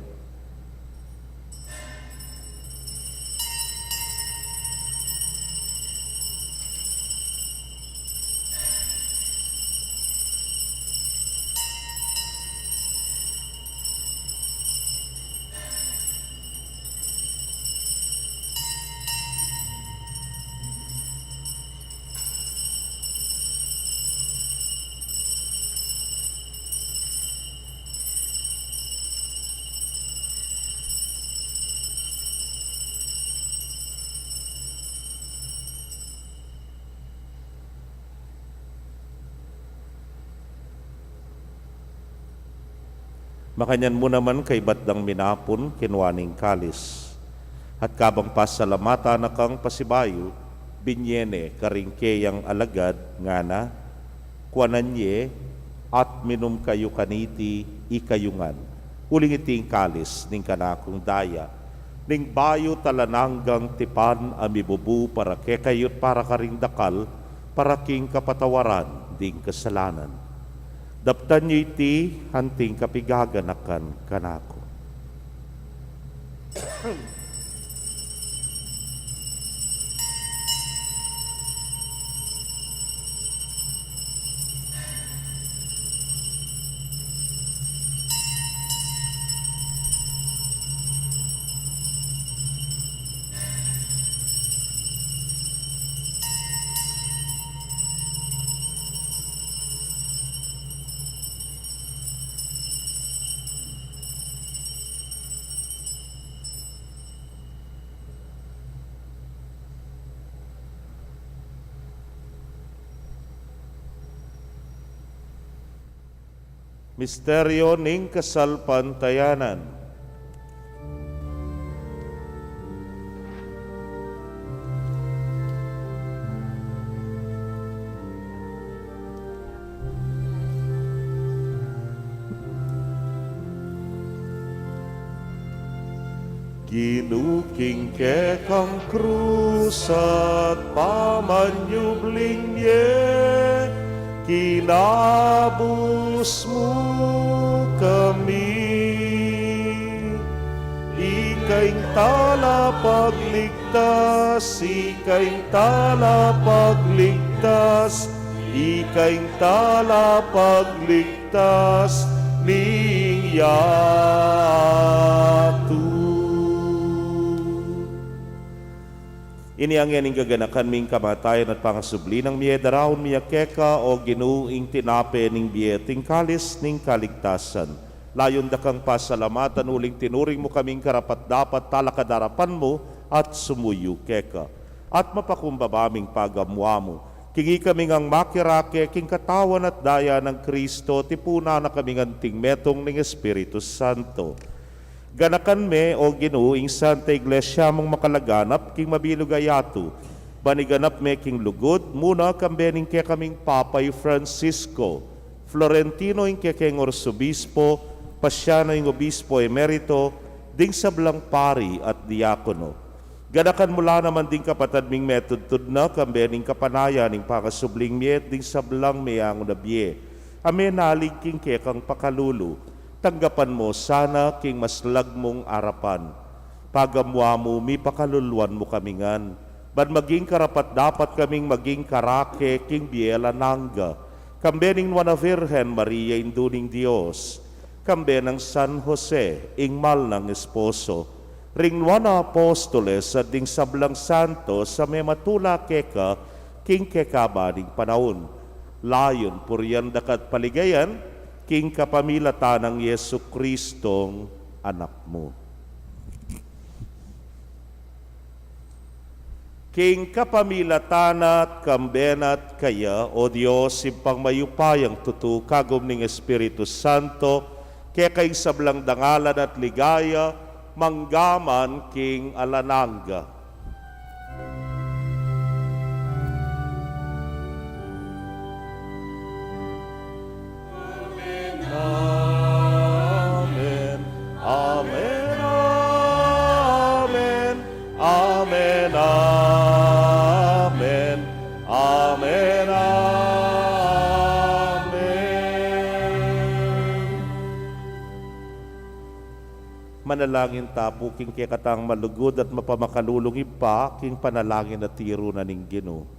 Makanyan mu naman kaybat dang minapun, kinua ne ing kalis. At kabang pasalamatan na kang pasibayu, binye ne karing keyang alagad, ngana, kuanan ye, at minum kayu kaniti, ikayu ngan. Uling iti ing kalis ning kanakung daya, ning bayu at alang anggang tipan a mibubu para kekayu't para karing dakal, para king kapatawaran ding kasalanan. Daptan yu iti anting kapigaganakan kanaku. Misteryo ning kasalpantayanan. Ginu, king kekang krus at pamanyubling mie, kinabus mu kami. Ika ing talapagligtas, ika ing talapagligtas, ika ing talapagligtas ning yatu. Inya ngeni ning gaganakan mi ing kamatayan at pangasubli nang mie, daraun mi keka, O Ginu, ing tinape ning bie at ing kalis ning kaligtasan. Layun da kang pasalamatan uling tinuring mu kaming karapat-dapat talakad king arapan mu at sumuyu keka. At mapakumbaba ming pagamuan mu, king ikami ngang makirake king katawan at daya nang Kristo, tipunan na kaming anting metung ning Espiritu Santo. Ganakan me, O Ginu, ing Santa Iglesia mung makalaganap king mabilug a yatu, ban iganap me king lugud, muna kambe ning kekaming Papa i Francisco, Florentino ing kekeng arsobispo, Pasiano ing obispo emerito, ding sablang pari at diakono. Ganakan mu la naman ding kapatad ming metudtud na, kambe ning kapanayan ning pangasubling mie, ding sablang meangu na bie a menalig king kekang pakalulu. Tanggapan mu sana king maslag mung arapan. Pagamuan mu, mipakaluluan mu kami ngan, ban maging karapat-dapat kaming maging karake king bie alang angga, kambe ning Nuan a Virgen Maria, Indu ning Dios, kambe nang San Jose, ing mal nang esposo, ring nuan a apostoles, at ding sablang santos a mematula keka king kekaban ning panaun. Layun purian da ka at paligayan, king kapamilatan nang Jesucristong Anak mu. King kapamilatan na at kambe na at kaya, O Dios, Ibpang mayupayang tutu, kagum ning Espiritu Santo, keka ing sablang dangalan at ligaya, mangga man king alang angga. Amen. Amen. Amen. Amen. Amen. Amen. Amen. Manalangin ta pu king kekatang malugud at mapamakalulung Ibpa, king panalangin a tiru na ning Ginu.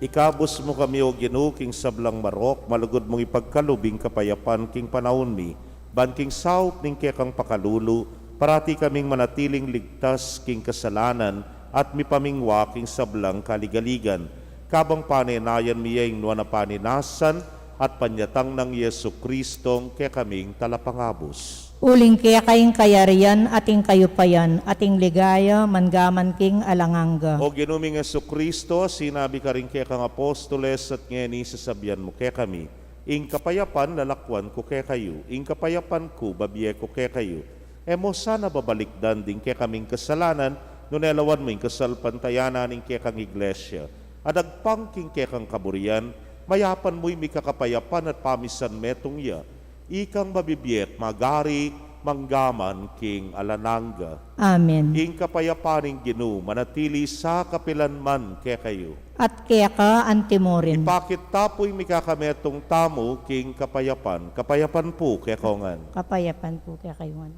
Ikabus mu kami, O Ginu, king sablang marok, malugud mung ipagkalub ing kapayapan king panaun mi, ban king saup ning kekang pakalulu, parati kaming manatiling ligtas king kasalanan at mipamingwa king sablang kaligaligan. Kabang panenayan mi ya ing nuan a paninasan at panyatang nang Jesu Kristong kekaming Talapangabus. Uling keka ing kayarian at ing kayupayan at ing ligaya mangga man king alang angga. O Ginu ming Jesu Kristo, sinabi karing kekang apostoles at ngeni sasabian mu kekami, ing kapayapan lalakwan ku kekayu, ing kapayapan ku babie ku kekayu. E mu sana babalikdan ding kekaming kasalanan, nune lawan mu ing kasalpantayanan ning kekang Iglesia. At agpang king kekang kaburian, mayapan mu ing mikakapayapan at pamisan metung ya, ikang mabibie at magari mangga man king alang angga. Amen. Ing kapayapan ning Ginu manatili sa kapilan man kekayu. At keka antimurin. Ipakit ta pu ing mikakametung tamu king kapayapan. Kapayapan pu kekayu ngan. Kapayapan pu kekayu ngan.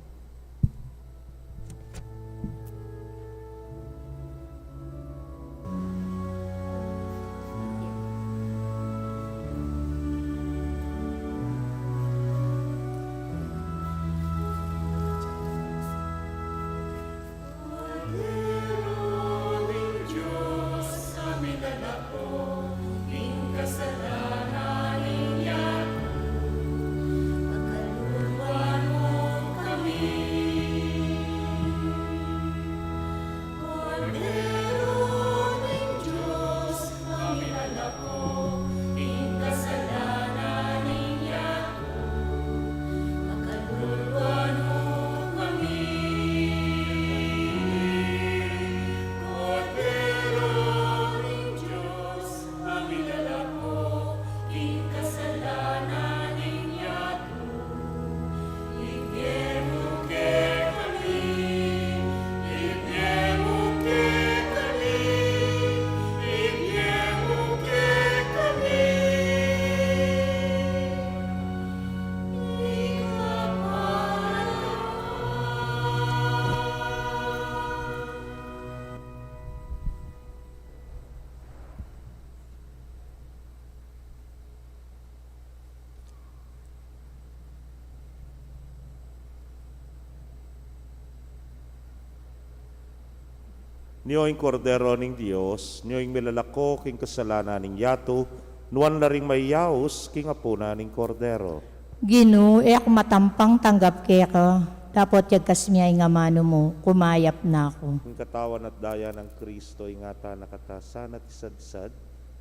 Nio ing Kordero ning Dios, nio ing milalako king kasalanan ning yatu, nuan la ring mayaus king apunan ning Kordero. Ginu, e ku matampang tanggap keka, dapot yagkas mu ing amanu mu, kumayap na ku. Ing katawan at daya nang Kristo, ingatan na kata sana at isadsad,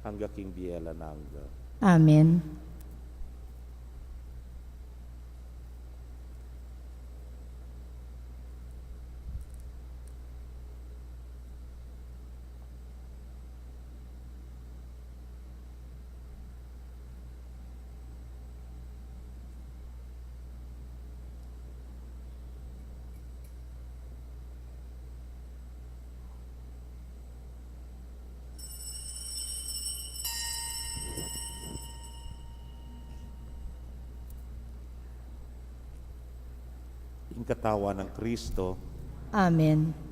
angga king bie alang angga. Amen. Ing katawan nang Kristo. Amen.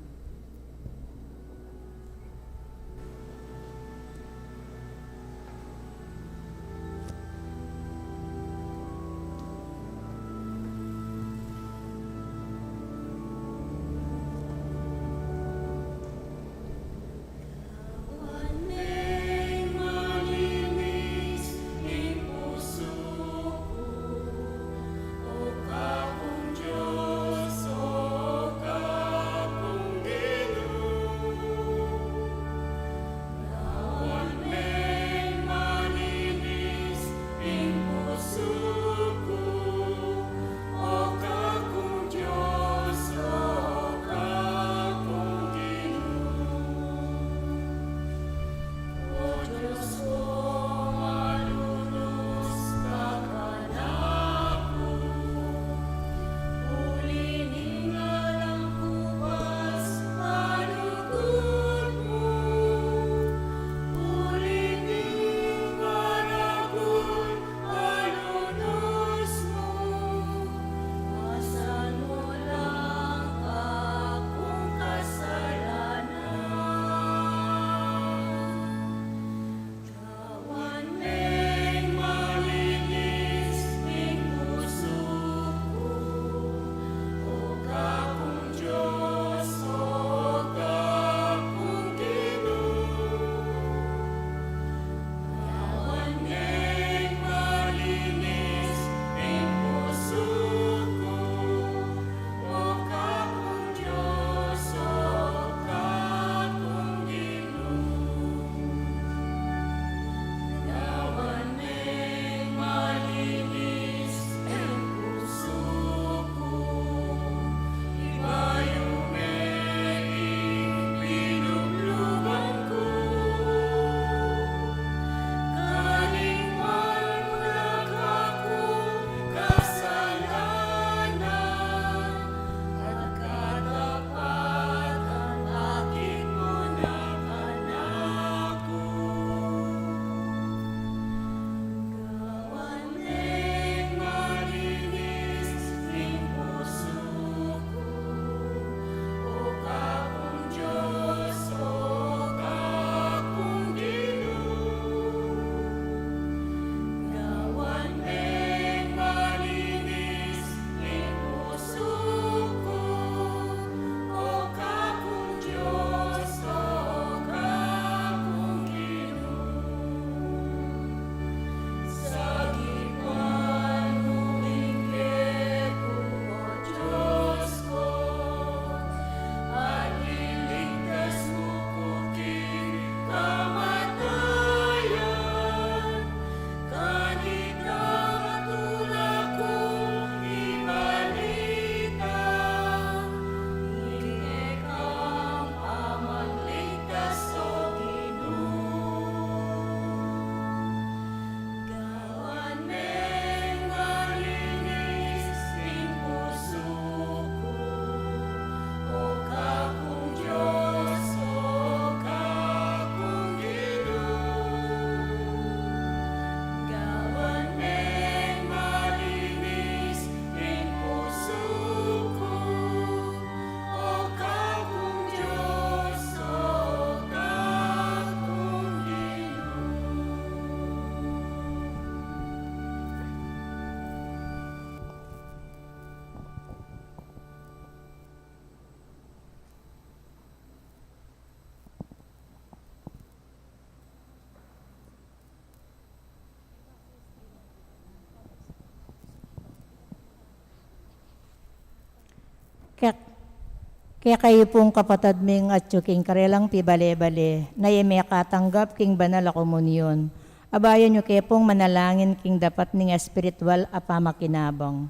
Kekayu pung kapatad ming atyu king karelang pibale-bale, na e mekatanggap king banal a komunyon, abayan yu ke pung manalangin king dapat ning espiritual a pamakinabang.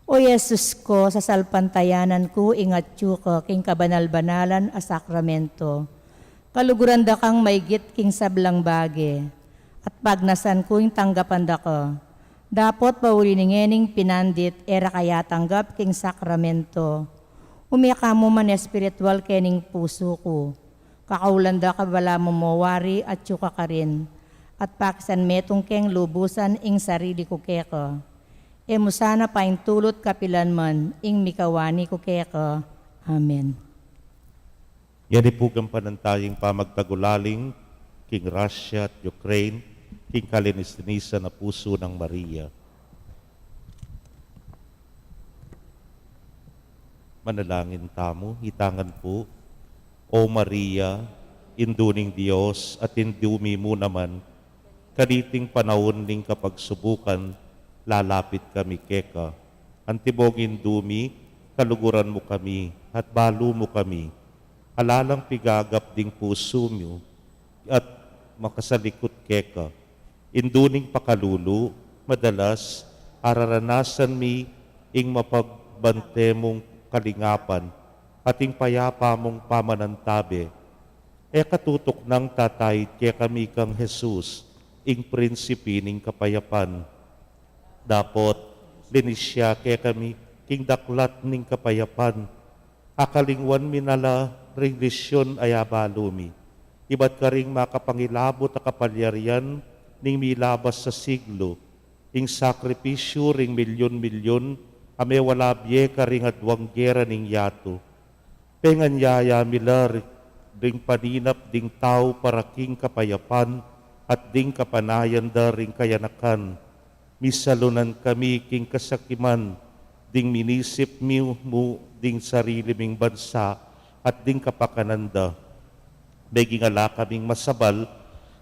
O Jesus ko, sasalpantayanan ku ing atyu ka king kabanal-banalan a sakramento. Kaluguran da kang maigit king sablang bage, at pagnasan ku ing tanggapan da ka. Dapot pauli ning ngening pinandit e ra ka yatanggap king sakramento, ume ka mu man espiritual kening pusu ku. Kakaulan da ka balamu mo wari atyu ka karin, at pakisan metung keng lubusan ing sarili ku keka. E mu sana paintulut kapilan man ing mikawani ku keka. Amen. Ngeni pu gampanan taya ing pamagtagulaling king Russia at Ukraine, king kalinis-linisan a pusu nang Maria. Manalangin tamu, itangan pu. O Maria, Indu ning Dios at Indu mi mu naman, kaniting panaun ning kapagsubukan, lalapit kami keka. Antibong Indu mi, kaluguran mu kami, at balu mu kami. Ala lang pigagap ding pusu mu, at makasalikut keka. Indu ning pakalulu, madalas, araranasan mi ing mapagbante mung kalingapan, at ing payapa mung pamanantabe. E ka tutuknang tataid kekami kang Jesus, ing Prinsipe ning Kapayapan. Dapot, linis ya kekami king daklat ning kapayapan. Akalingwan mi na la ring lisyon a abalu mi. Ibat karing makapangilabut a kapalyarian ning milabas a siglo, ing sakripisyu ring milyun-milyun a mewala bie karing aduang gera ning yatu. Penganyaya mi la ri-, ring paninap ding tau para king kapayapan at ding kapanayan da ring kayanakan. Misalunan kami king kasakiman ding minisip mi mu ding sarili ming bansa at ding kapakanan da. Meging ala kaming masabal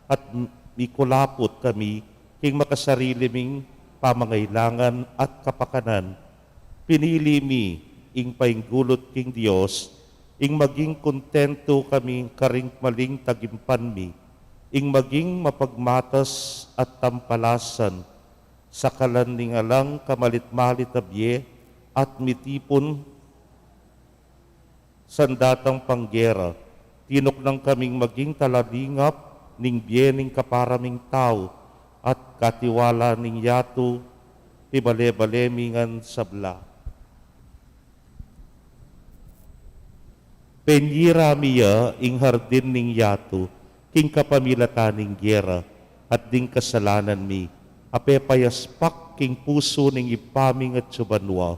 at m-, mikulaput kami king makasarili ming pamangailangan at kapakanan. Pinili mi ing painggulut king Dios, ing maging kontentu kami karing maling tagimpan mi, ing maging mapagmatas at tampalasan, sakalan ning alang kamalit-malit a bie, at mitipun sandatang panggera, tinuknang kaming maging talalingap ning bie ning kapara ming tau at katiwala ning yatu, pibale-bale mi ngan sabla. Penyira mi ya ing hardin ning yatu, king kapamilatan ning gera, at ding kasalanan mi, a pepayaspak king pusu ning Ibpa ming atsu banua,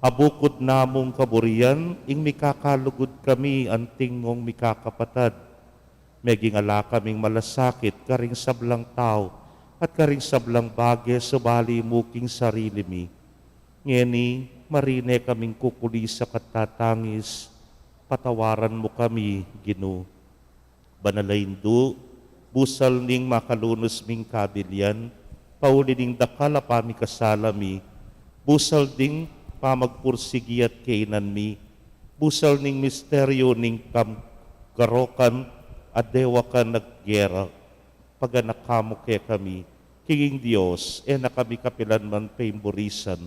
a bukud na mung kaburian, ing mikakalugud kami anting mung mikakapatad. Meging ala kaming malasakit karing sablang tau, at karing sablang bage subali mu king sarili mi. Ngeni, marine kaming kukulisak at tatangis, patawaran mu kami, Ginu. Banal a Indu, busal ning makalunus ming kabilian, pauli ning dakal a pamikasala mi, busal ding pamagpursigi at kainan mi, busal ning misteryu ning kamgarokan at dewakan at gera, paganaka mu kekami, king ing Dios, e na kami kapilan man paimburisan.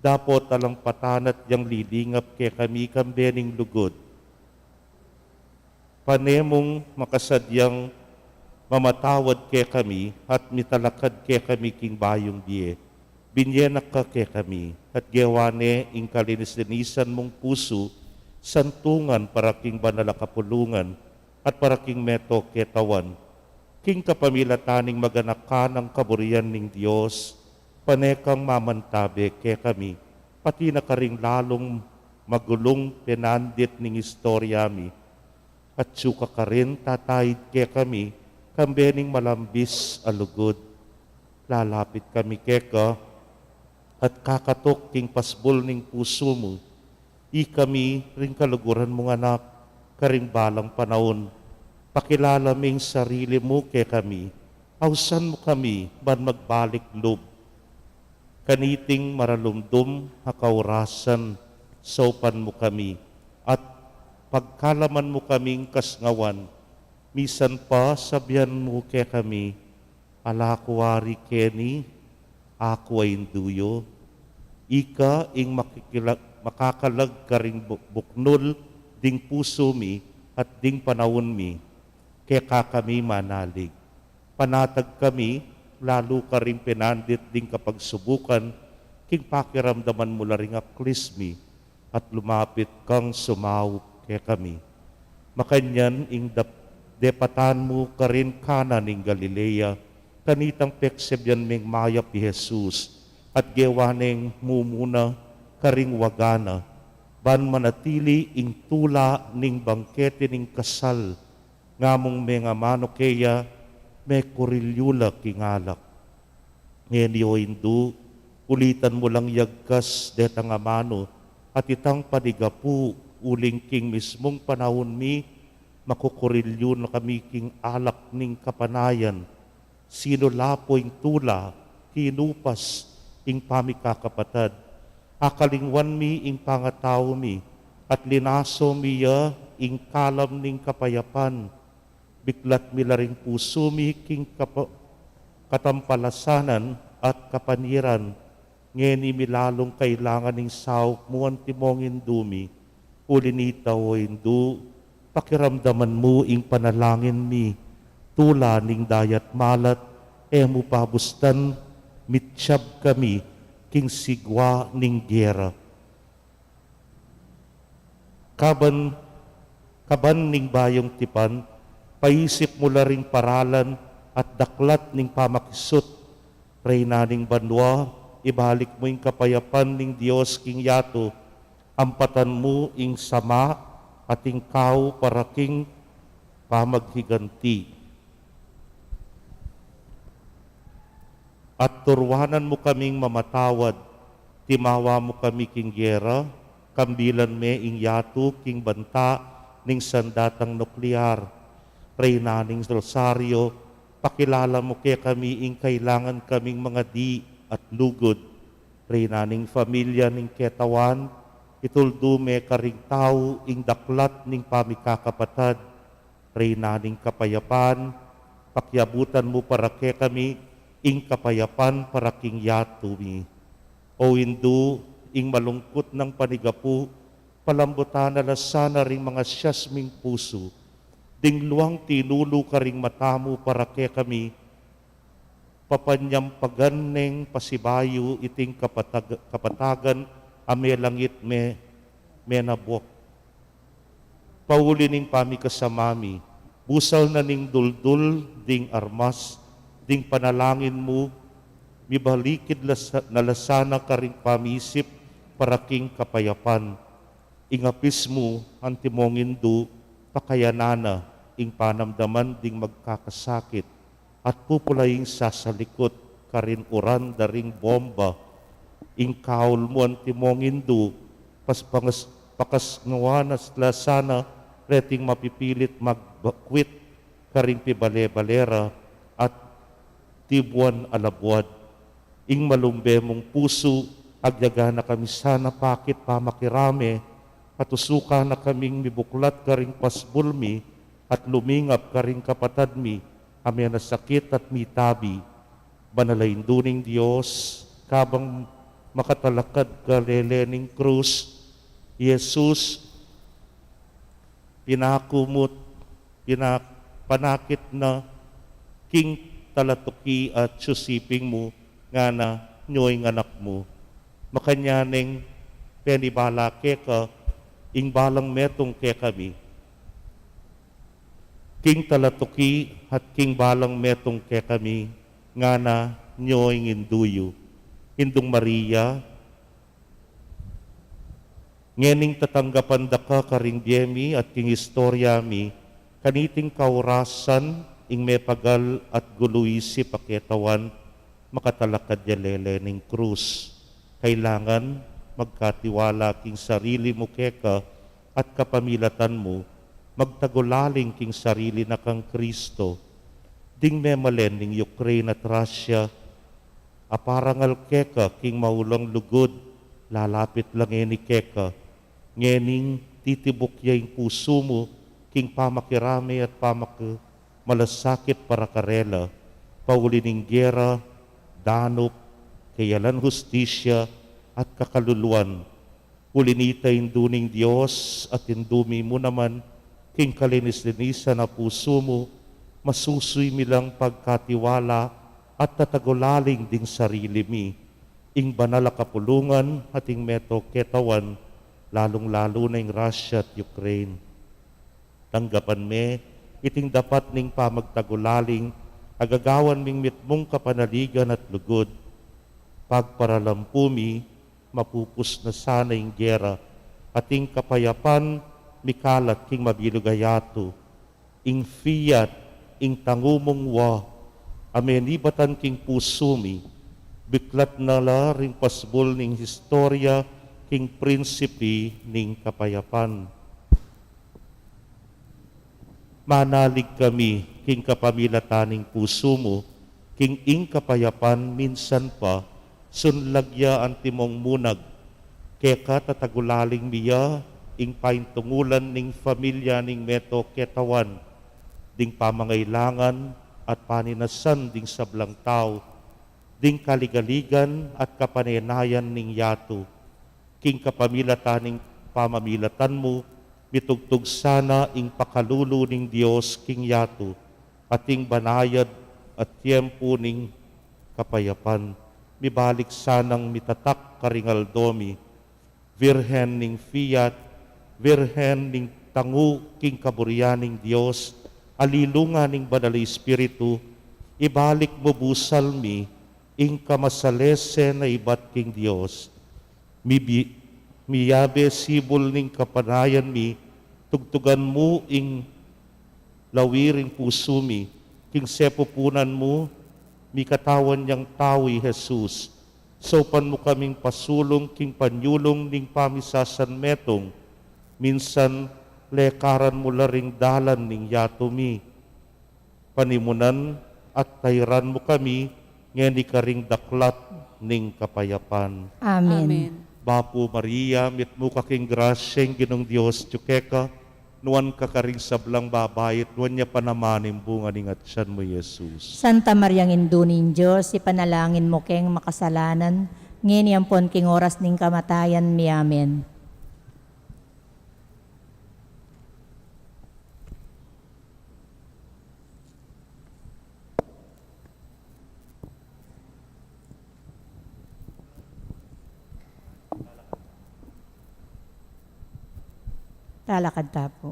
Dapot alang patanat yang lilingap kekami kambe ning lugud. Pane mung makasadyang mamatawad kekami at mitalakad kekami king bayung bie. Binye na ka kekami, at gewa ne ing kalinis-linisan mung pusu, santungan para king banal a kapulungan, at para king meto ketawan. King kapamilatan ning maganaka nang kaburian ning Dios, pane kang mamantabe kekami, pati na karing lalung magulung penandit ning istorya mi. Atsu ka karin tataid kekami, kambe ning malambis a lugud. Lalapit kami keka, at kakatuk king pasbul ning pusu mu. Ikami ring kaluguran mung anak, karing balang panaun, pakilala ming sarili mu kekami, ausan mu kami ban magbalik lub. Kaniting maralumdum a kaurasan, saupan mu kami, at Pagkalaman mu kaming kasngawan, misan pa sabian mu kekami, "Ala ku wari keni, aku a indu yu." Ika ing makikila-, makakalag karing bu-, buknul ding pusu mi at ding panaun mi, keka kami manalig. Panatag kami, lalu karing pinandit ding kapagsubukan, king pakiramdaman mu la ring aklis mi, at lumapit kang sumaup kekami. Makanyan ing dap-, depatan mu karin Cana ning Galilea, kanitang peksebian meng mayap i Jesus, at gewa neng mumuna karing waga na, ban manatili ing tula ning bangkete ning kasal, ngamung mengamanu keya, mekurilyu la king alak. Ngeni, o Indu, ulitan mu lang yagkas detang amanu, at itang panigapu, uling king mismung panaun mi, makukurilyu na kami king alak ning kapanayan. Sinulapo ing tula, kinupas ing pamikakapatad. Akalingwan mi ing pangatau mi, at linaso mi ya ing kalam ning kapayapan. Biklat mi la ring pusu mi king kapa-, katampalasanan at kapaniran. Ngeni mi lalung kailangan ing saup mu, antimong Indu mi. Uli nita, o Indu, pakiramdaman mu ing panalangin mi. Tula ning dayat malat, e mu pabustan, mityab kami king sigwa ning gera. Kaban, kaban ning bayung tipan, paisip mu la ring paralan at daklat ning pamakisut. Reyna ning banua, ibalik mu ing kapayapan ning Dios king yatu, ampatan mu ing sama at ing kau para king pamaghiganti. At turuanan mu kaming mamatawad, timawa mu kami king gera, kambilan me ing yatu king banta ning sandatang nuklear. Reyna ning Rosario, pakilala mu kekami ing kailangan kaming mangadi at lugud. Reyna ning familia ning ketawan, ituldu me karing tau ing daklat ning pamikakapatad. Reyna ning kapayapan, pakiabutan mu para kekami ing kapayapan para king yatu mi. O Indu, ing malungkut nang panigapu, palambutan na la sana ring mangasias ming pusu. Ding luang tinulu karing mata mu para kekami, papanyampagan neng pasibayu iting kapatag-, kapatagan a melangit me, menabok. Pauli ning pamikasama mi, busal na ning duldul ding armas ding panalangin mu, mibalikid la sa-, na la sana karing pamisip para king kapayapan. Ing apis mu, antimong Indu, pakayanan na ing panamdaman ding magkakasakit, at pupula ing sasalikut karin uran da ring bomba. Ing kaul mu, antimong Indu, pas-, pangas-, pakasngawan na la sana reting mapipilit magbakwit karing pibale-bale ra at tibuan a labuad. Ing malumbe mung pusu, agyaga na kami sana pakit pamakirame, patusukan na kaming mibuklat karing pasbul mi, at lumingap karing kapatad mi a menasakit at mitabi. Banal a Indu ning Dios, kabang makatalakad ka lele ning krus, i Jesus, pinaku mu't pina-, panakit na king talatuki at susiping mu, ngana, "Nyo ing anak mu." Makanyan neng penibala keka ing balang metung kekami king talatuki at king balang metung kekami, ngana, "Nyo ing Indu yu." Indung Maria, ngening tatanggapan da ka karing bie mi at king istorya mi, kaniting kaurasan ing mepagal at gulu isip a ketawan, makatalakad ya lele ning krus. Kailangan magkatiwala king sarili mu keka at kapamilatan mu, magtagulaling king sarili na kang Kristo. Ding memalen ning Ukraine at Russia, aparangal keka king maulang lugud, lalapit la ngeni keka. Ngening Titibuk ya ing pusu mu king pamakirame at pamakmalasakit para karela, pauli ning gera, danup, keyalan, hustisya, at kakaluluan. Uli nita, Indu ning Dios, at indu mi mu naman king kalinis-linisan a pusu mu, masusuy mi lang pagkatiwala at tatagulaling ding sarili mi ing banal a kapulungan at ing meto ketawan, lalung-lalu na ing Russia at Ukraine. Tanggapan me iting dapat ning pamagtagulaling a gagawan ming mitmung kapanaligan at lugud. Pagparalampu mi, mapupus na sana ing gera, at ing kapayapan mikalat king mabilug a yatu. Ing fiat, ing tangu mung wa, a menibatan king pusu mi, biklat na la ring pasbul ning historia king prinsipi ning kapayapan. Manalig kami king kapamilatan ning pusu mu, king ing kapayapan minsan pa, sunlag ya antimong munag. Keka tatagulaling mi ya ing paintungulan ning familia ning meto ketawan, ding pamangailangan at paninasan ding sablang tau, ding kaligaligan at kapanenayan ning yatu. King kapamilatan ning pamamilatan mu, mitugtug sana ing pakalulu ning Dios king yatu, at ing banayad at tiempu ning kapayapan. Mibalik sanang mitatak karing aldo mi, Virgen ning fiat, Virgen ning tangu king kaburian ning Dios, alilungan ning Banal a Espiritu, ibalik mu busal mi ing kamasalese na ibat king Dios. Mibi-, miyabe sibul ning kapanayan mi, tugtugan mu ing lawi ring pusu mi, king sepupunan mu, mikatawan yang tau i Jesus. Saupan mu kaming pasulung king panyulung ning pamisasanmetung, minsan lekaran mu la ring dalan ning yatu mi. Panimunan at tairan mu kami ngeni karing daklat ning kapayapan. Amen. Amen. Bapu Maria, mitmu ka king grasya, ing Ginung Dios atyu keka, nuan ka karing sablang babai, at nuan ya pa naman ing bunga ning atyan mu, Jesus. Santa Maria, Indu ning Dios, ipanalangin mu keng makasalanan, ngeni ampon king oras ning kamatayan mi. Amen. Talakad ta pu.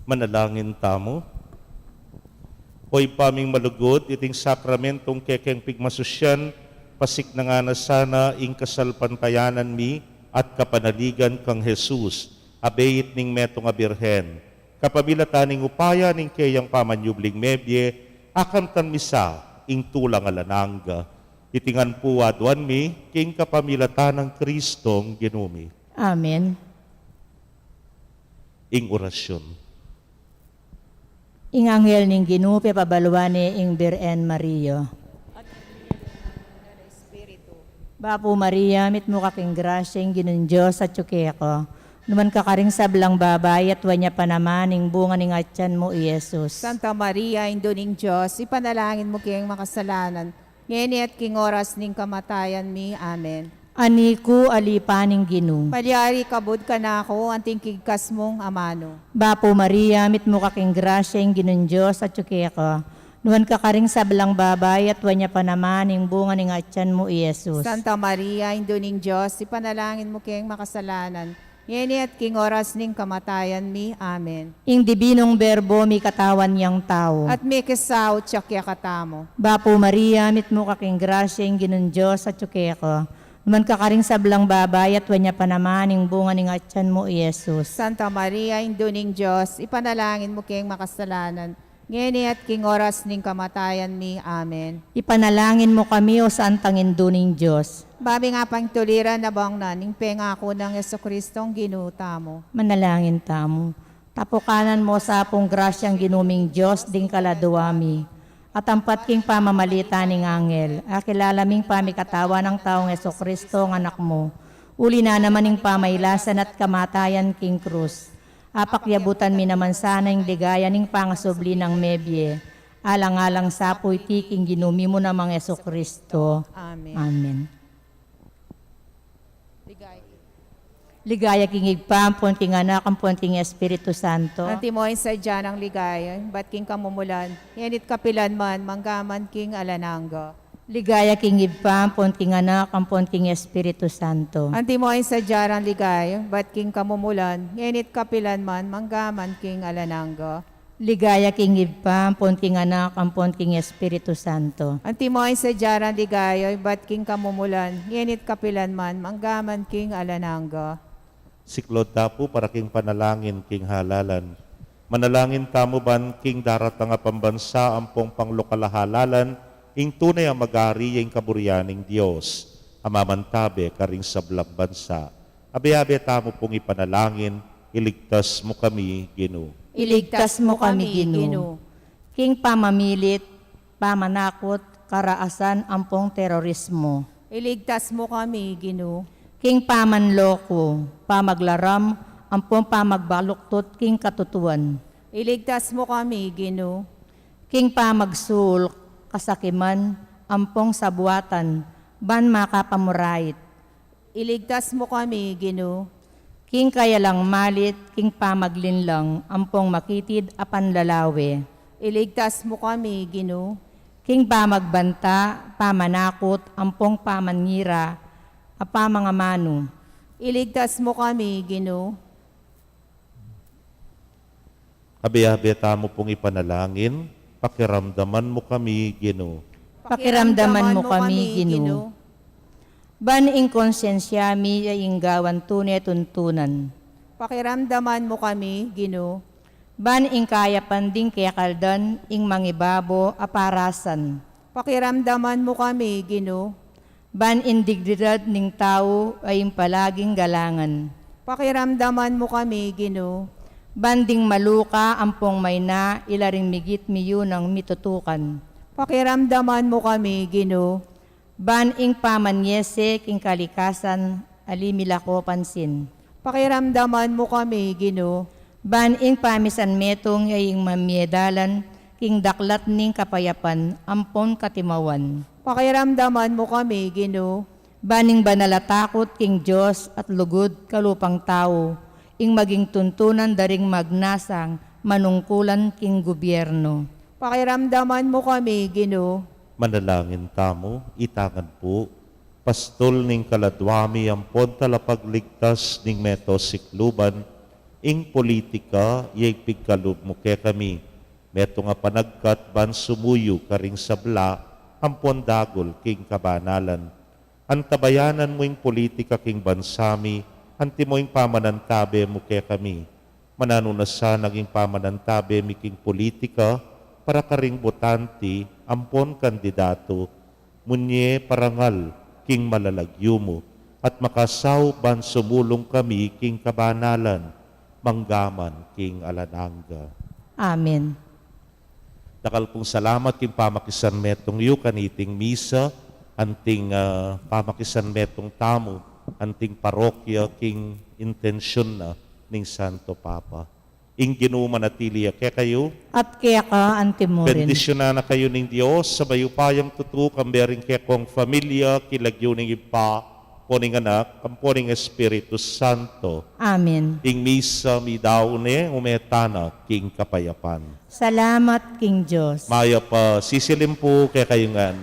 Manalangin tamu. O Ibpa ming malugud, iting sakramentong kekeng pigmasusyan, pasiknangan na sana ing kasalpantayanan mi at kapanaligan kang Jesus, a beit ning metung a Birhen. Kapamilatan ning upaya ning keyang pamanyubling mebie, akamtan mi sa ing tulang alang angga. Iti ngan pu aduan mi king kapamilatan nang Kristong Ginu mi. Amen. Ing orasyon. Ing anghel ning Ginu pepabaluan ne ing Birhen Maria. Bapu Maria, mitmu ka king grasya, ing Ginung Dios atyu keka. Nuan ka karing sablang babai, at nuan ya pa naman ing bunga ning atyan mu, i Jesus. Santa Maria, Indu ning Dios, ipanalangin mu keng makasalanan, ngeni at king oras ning kamatayan mi. Amen. Ani ku, ali pa ning Ginu. Malyari kabud kanaku anting kigkas mung amanu. Bapu Maria, mitmu ka king grasya, ing Ginung Dios atyu keka. Nuan ka karing sablang babai, at nuan ya pa naman ing bunga ning atyan mu, i Jesus. Santa Maria, Indu ning Dios, ipanalangin mu keng makasalanan, ngeni at king oras ning kamatayan mi. Amen. Ing Dibinung Berbo mikatawan yang tau. At mikisaut ya kekatamu. Bapu Maria, mitmu ka king grasya, ing Ginung Dios atyu keka. Nuan ka karing sablang babai, at nuan ya pa naman ing bunga ning atyan mu, i Jesus. Santa Maria, Indu ning Dios, ipanalangin mu keng makasalanan, ngeni at king oras ning kamatayan mi. Amen. Ipanalangin mu kami, o Santang Indu ning Dios. Ba ming apangtuliran a bangnan ing pengaku nang Jesucristong Ginu tamu. Manalangin tamu. Tapukanan mu sa pung grasyang Ginu ming Dios ding kaladua mi. At ampat king pamamalitan ning anghel, akilala ming pamikatawan nang taung Jesucristo, ing Anak mu. Uli na naman ning pamailasan at kamatayan king krus, apakyabutan mi naman sana ing ligaya ning pangasubli nang mebie. Alang-alang sa pu iti king Ginu mi mu namang Jesucristo. Amen. Amen. Ligaya king Ibpa, ampon king Anak, ampon king Espiritu Santo. Antimo ing sadya nang ligaya, ibat king kamumulan, ngeni't kapilan man, manggaman king alang angga. Ligaya king Ibpa, ampon king Anak, ampon king Espiritu Santo. Antimo ing sadya nang ligaya, ibat king kamumulan, ngeni't kapilan man, manggaman king alang angga. Ligaya king Ibpa, ampon king Anak, ampon king Espiritu Santo. Antimo ing sadya nang ligaya, ibat king kamumulan, ngeni't kapilan man, manggaman king alang angga. Siklaud ta pu para king panalangin king halalan. Manalangin tamu ban king daratang a pambansa ampong panglokal a halalan, ing tune a magari ya ing kaburian ning Dios a mamantabe karing sablang bansa. Abe-abe tamu pung ipanalangin, iligtas mu kami, Ginu. Iligtas mu kami, Ginu. King pamamilit, pamanakut, karaasan, ampong terorismo. Iligtas mu kami, Ginu. King pamanloko, pamaglaram, ampong pamagbaluktut king katutuan. Iligtas mu kami, Ginu. King pamagsul, kasakiman, ampong sabuatan, ban makapamurait. Iligtas mu kami, Ginu. King kayalang malit, king pamaglinlang, ampong makitid a panlalawe. Iligtas mu kami, Ginu. King pamagbanta, pamanakut, ampong pamanira, a pamangamanu. Iligtas mu kami, Ginu. Abe-abe tamu pung ipanalangin, pakiramdaman mu kami, Ginu. Pakiramdaman mu kami, Ginu. Ban ing konsensya mi ya ing gawan tune tuntunan. Pakiramdaman mu kami, Ginu. Ban ing kayapan ding kekaldan ing mangibabo a parasan. Pakiramdaman mu kami, Ginu. Ban ing dignidad ning tau ay ing palaging galangan. Pakiramdaman mu kami, Ginu. Ban ding maluka ampong mayna ila ring migit miyunang mitutukan. Pakiramdaman mu kami, Ginu. Ban ing pamanyese king kalikasan ali milako pansin. Pakiramdaman mu kami, Ginu. Ban ing pamisan metung ya ing mamiedalan king daklat ning kapayapan ampon katimawan. Pakiramdaman mu kami, Ginu. Ban ing banal a takut king Dios at lugud kalupang tau, ing maging tuntunan da ring magnasang manungkulan king gubyernu. Pakiramdaman mu kami, Ginu. Manalangin tamu, itangan pu. Pastul ning kaladwa mi ampon talapagligtas ning meto sikluban, ing politika ya ipigkalub mu kekami, metung a panagkat ban sumuyu karing sabla ampon dagul king kabanalan. Antabayanan mu ing politika king bansa mi, antimo ing pamanantabe mu kekami. Mananu na sana ing pamanantabe mi king politika para karing botante ampon kandidatu, munye parangal king malalagyu mu, at makasaup ban sumulung kami king kabanalan, manggaman king alang angga. Amen. Dakal pung salamat king pamakisan metung yu kaniting misa, anting, ah, pamakisan metung tamu, anting parokya king intensyun na ning Santo Papa. Ing Ginu manatili ya kekayu. At keka antimurin. Bendisyunan na kayu ning Dios a mayupayang tutu, kambe ring kekong familia, king lagyu ning Ibpa, ampo ning Anak, ampo ning Espiritu Santo. Amen. Ing misa midaun ne, ume tana king kapayapan. Salamat king Dios. Mayap a sisilim pu kekayu ngan.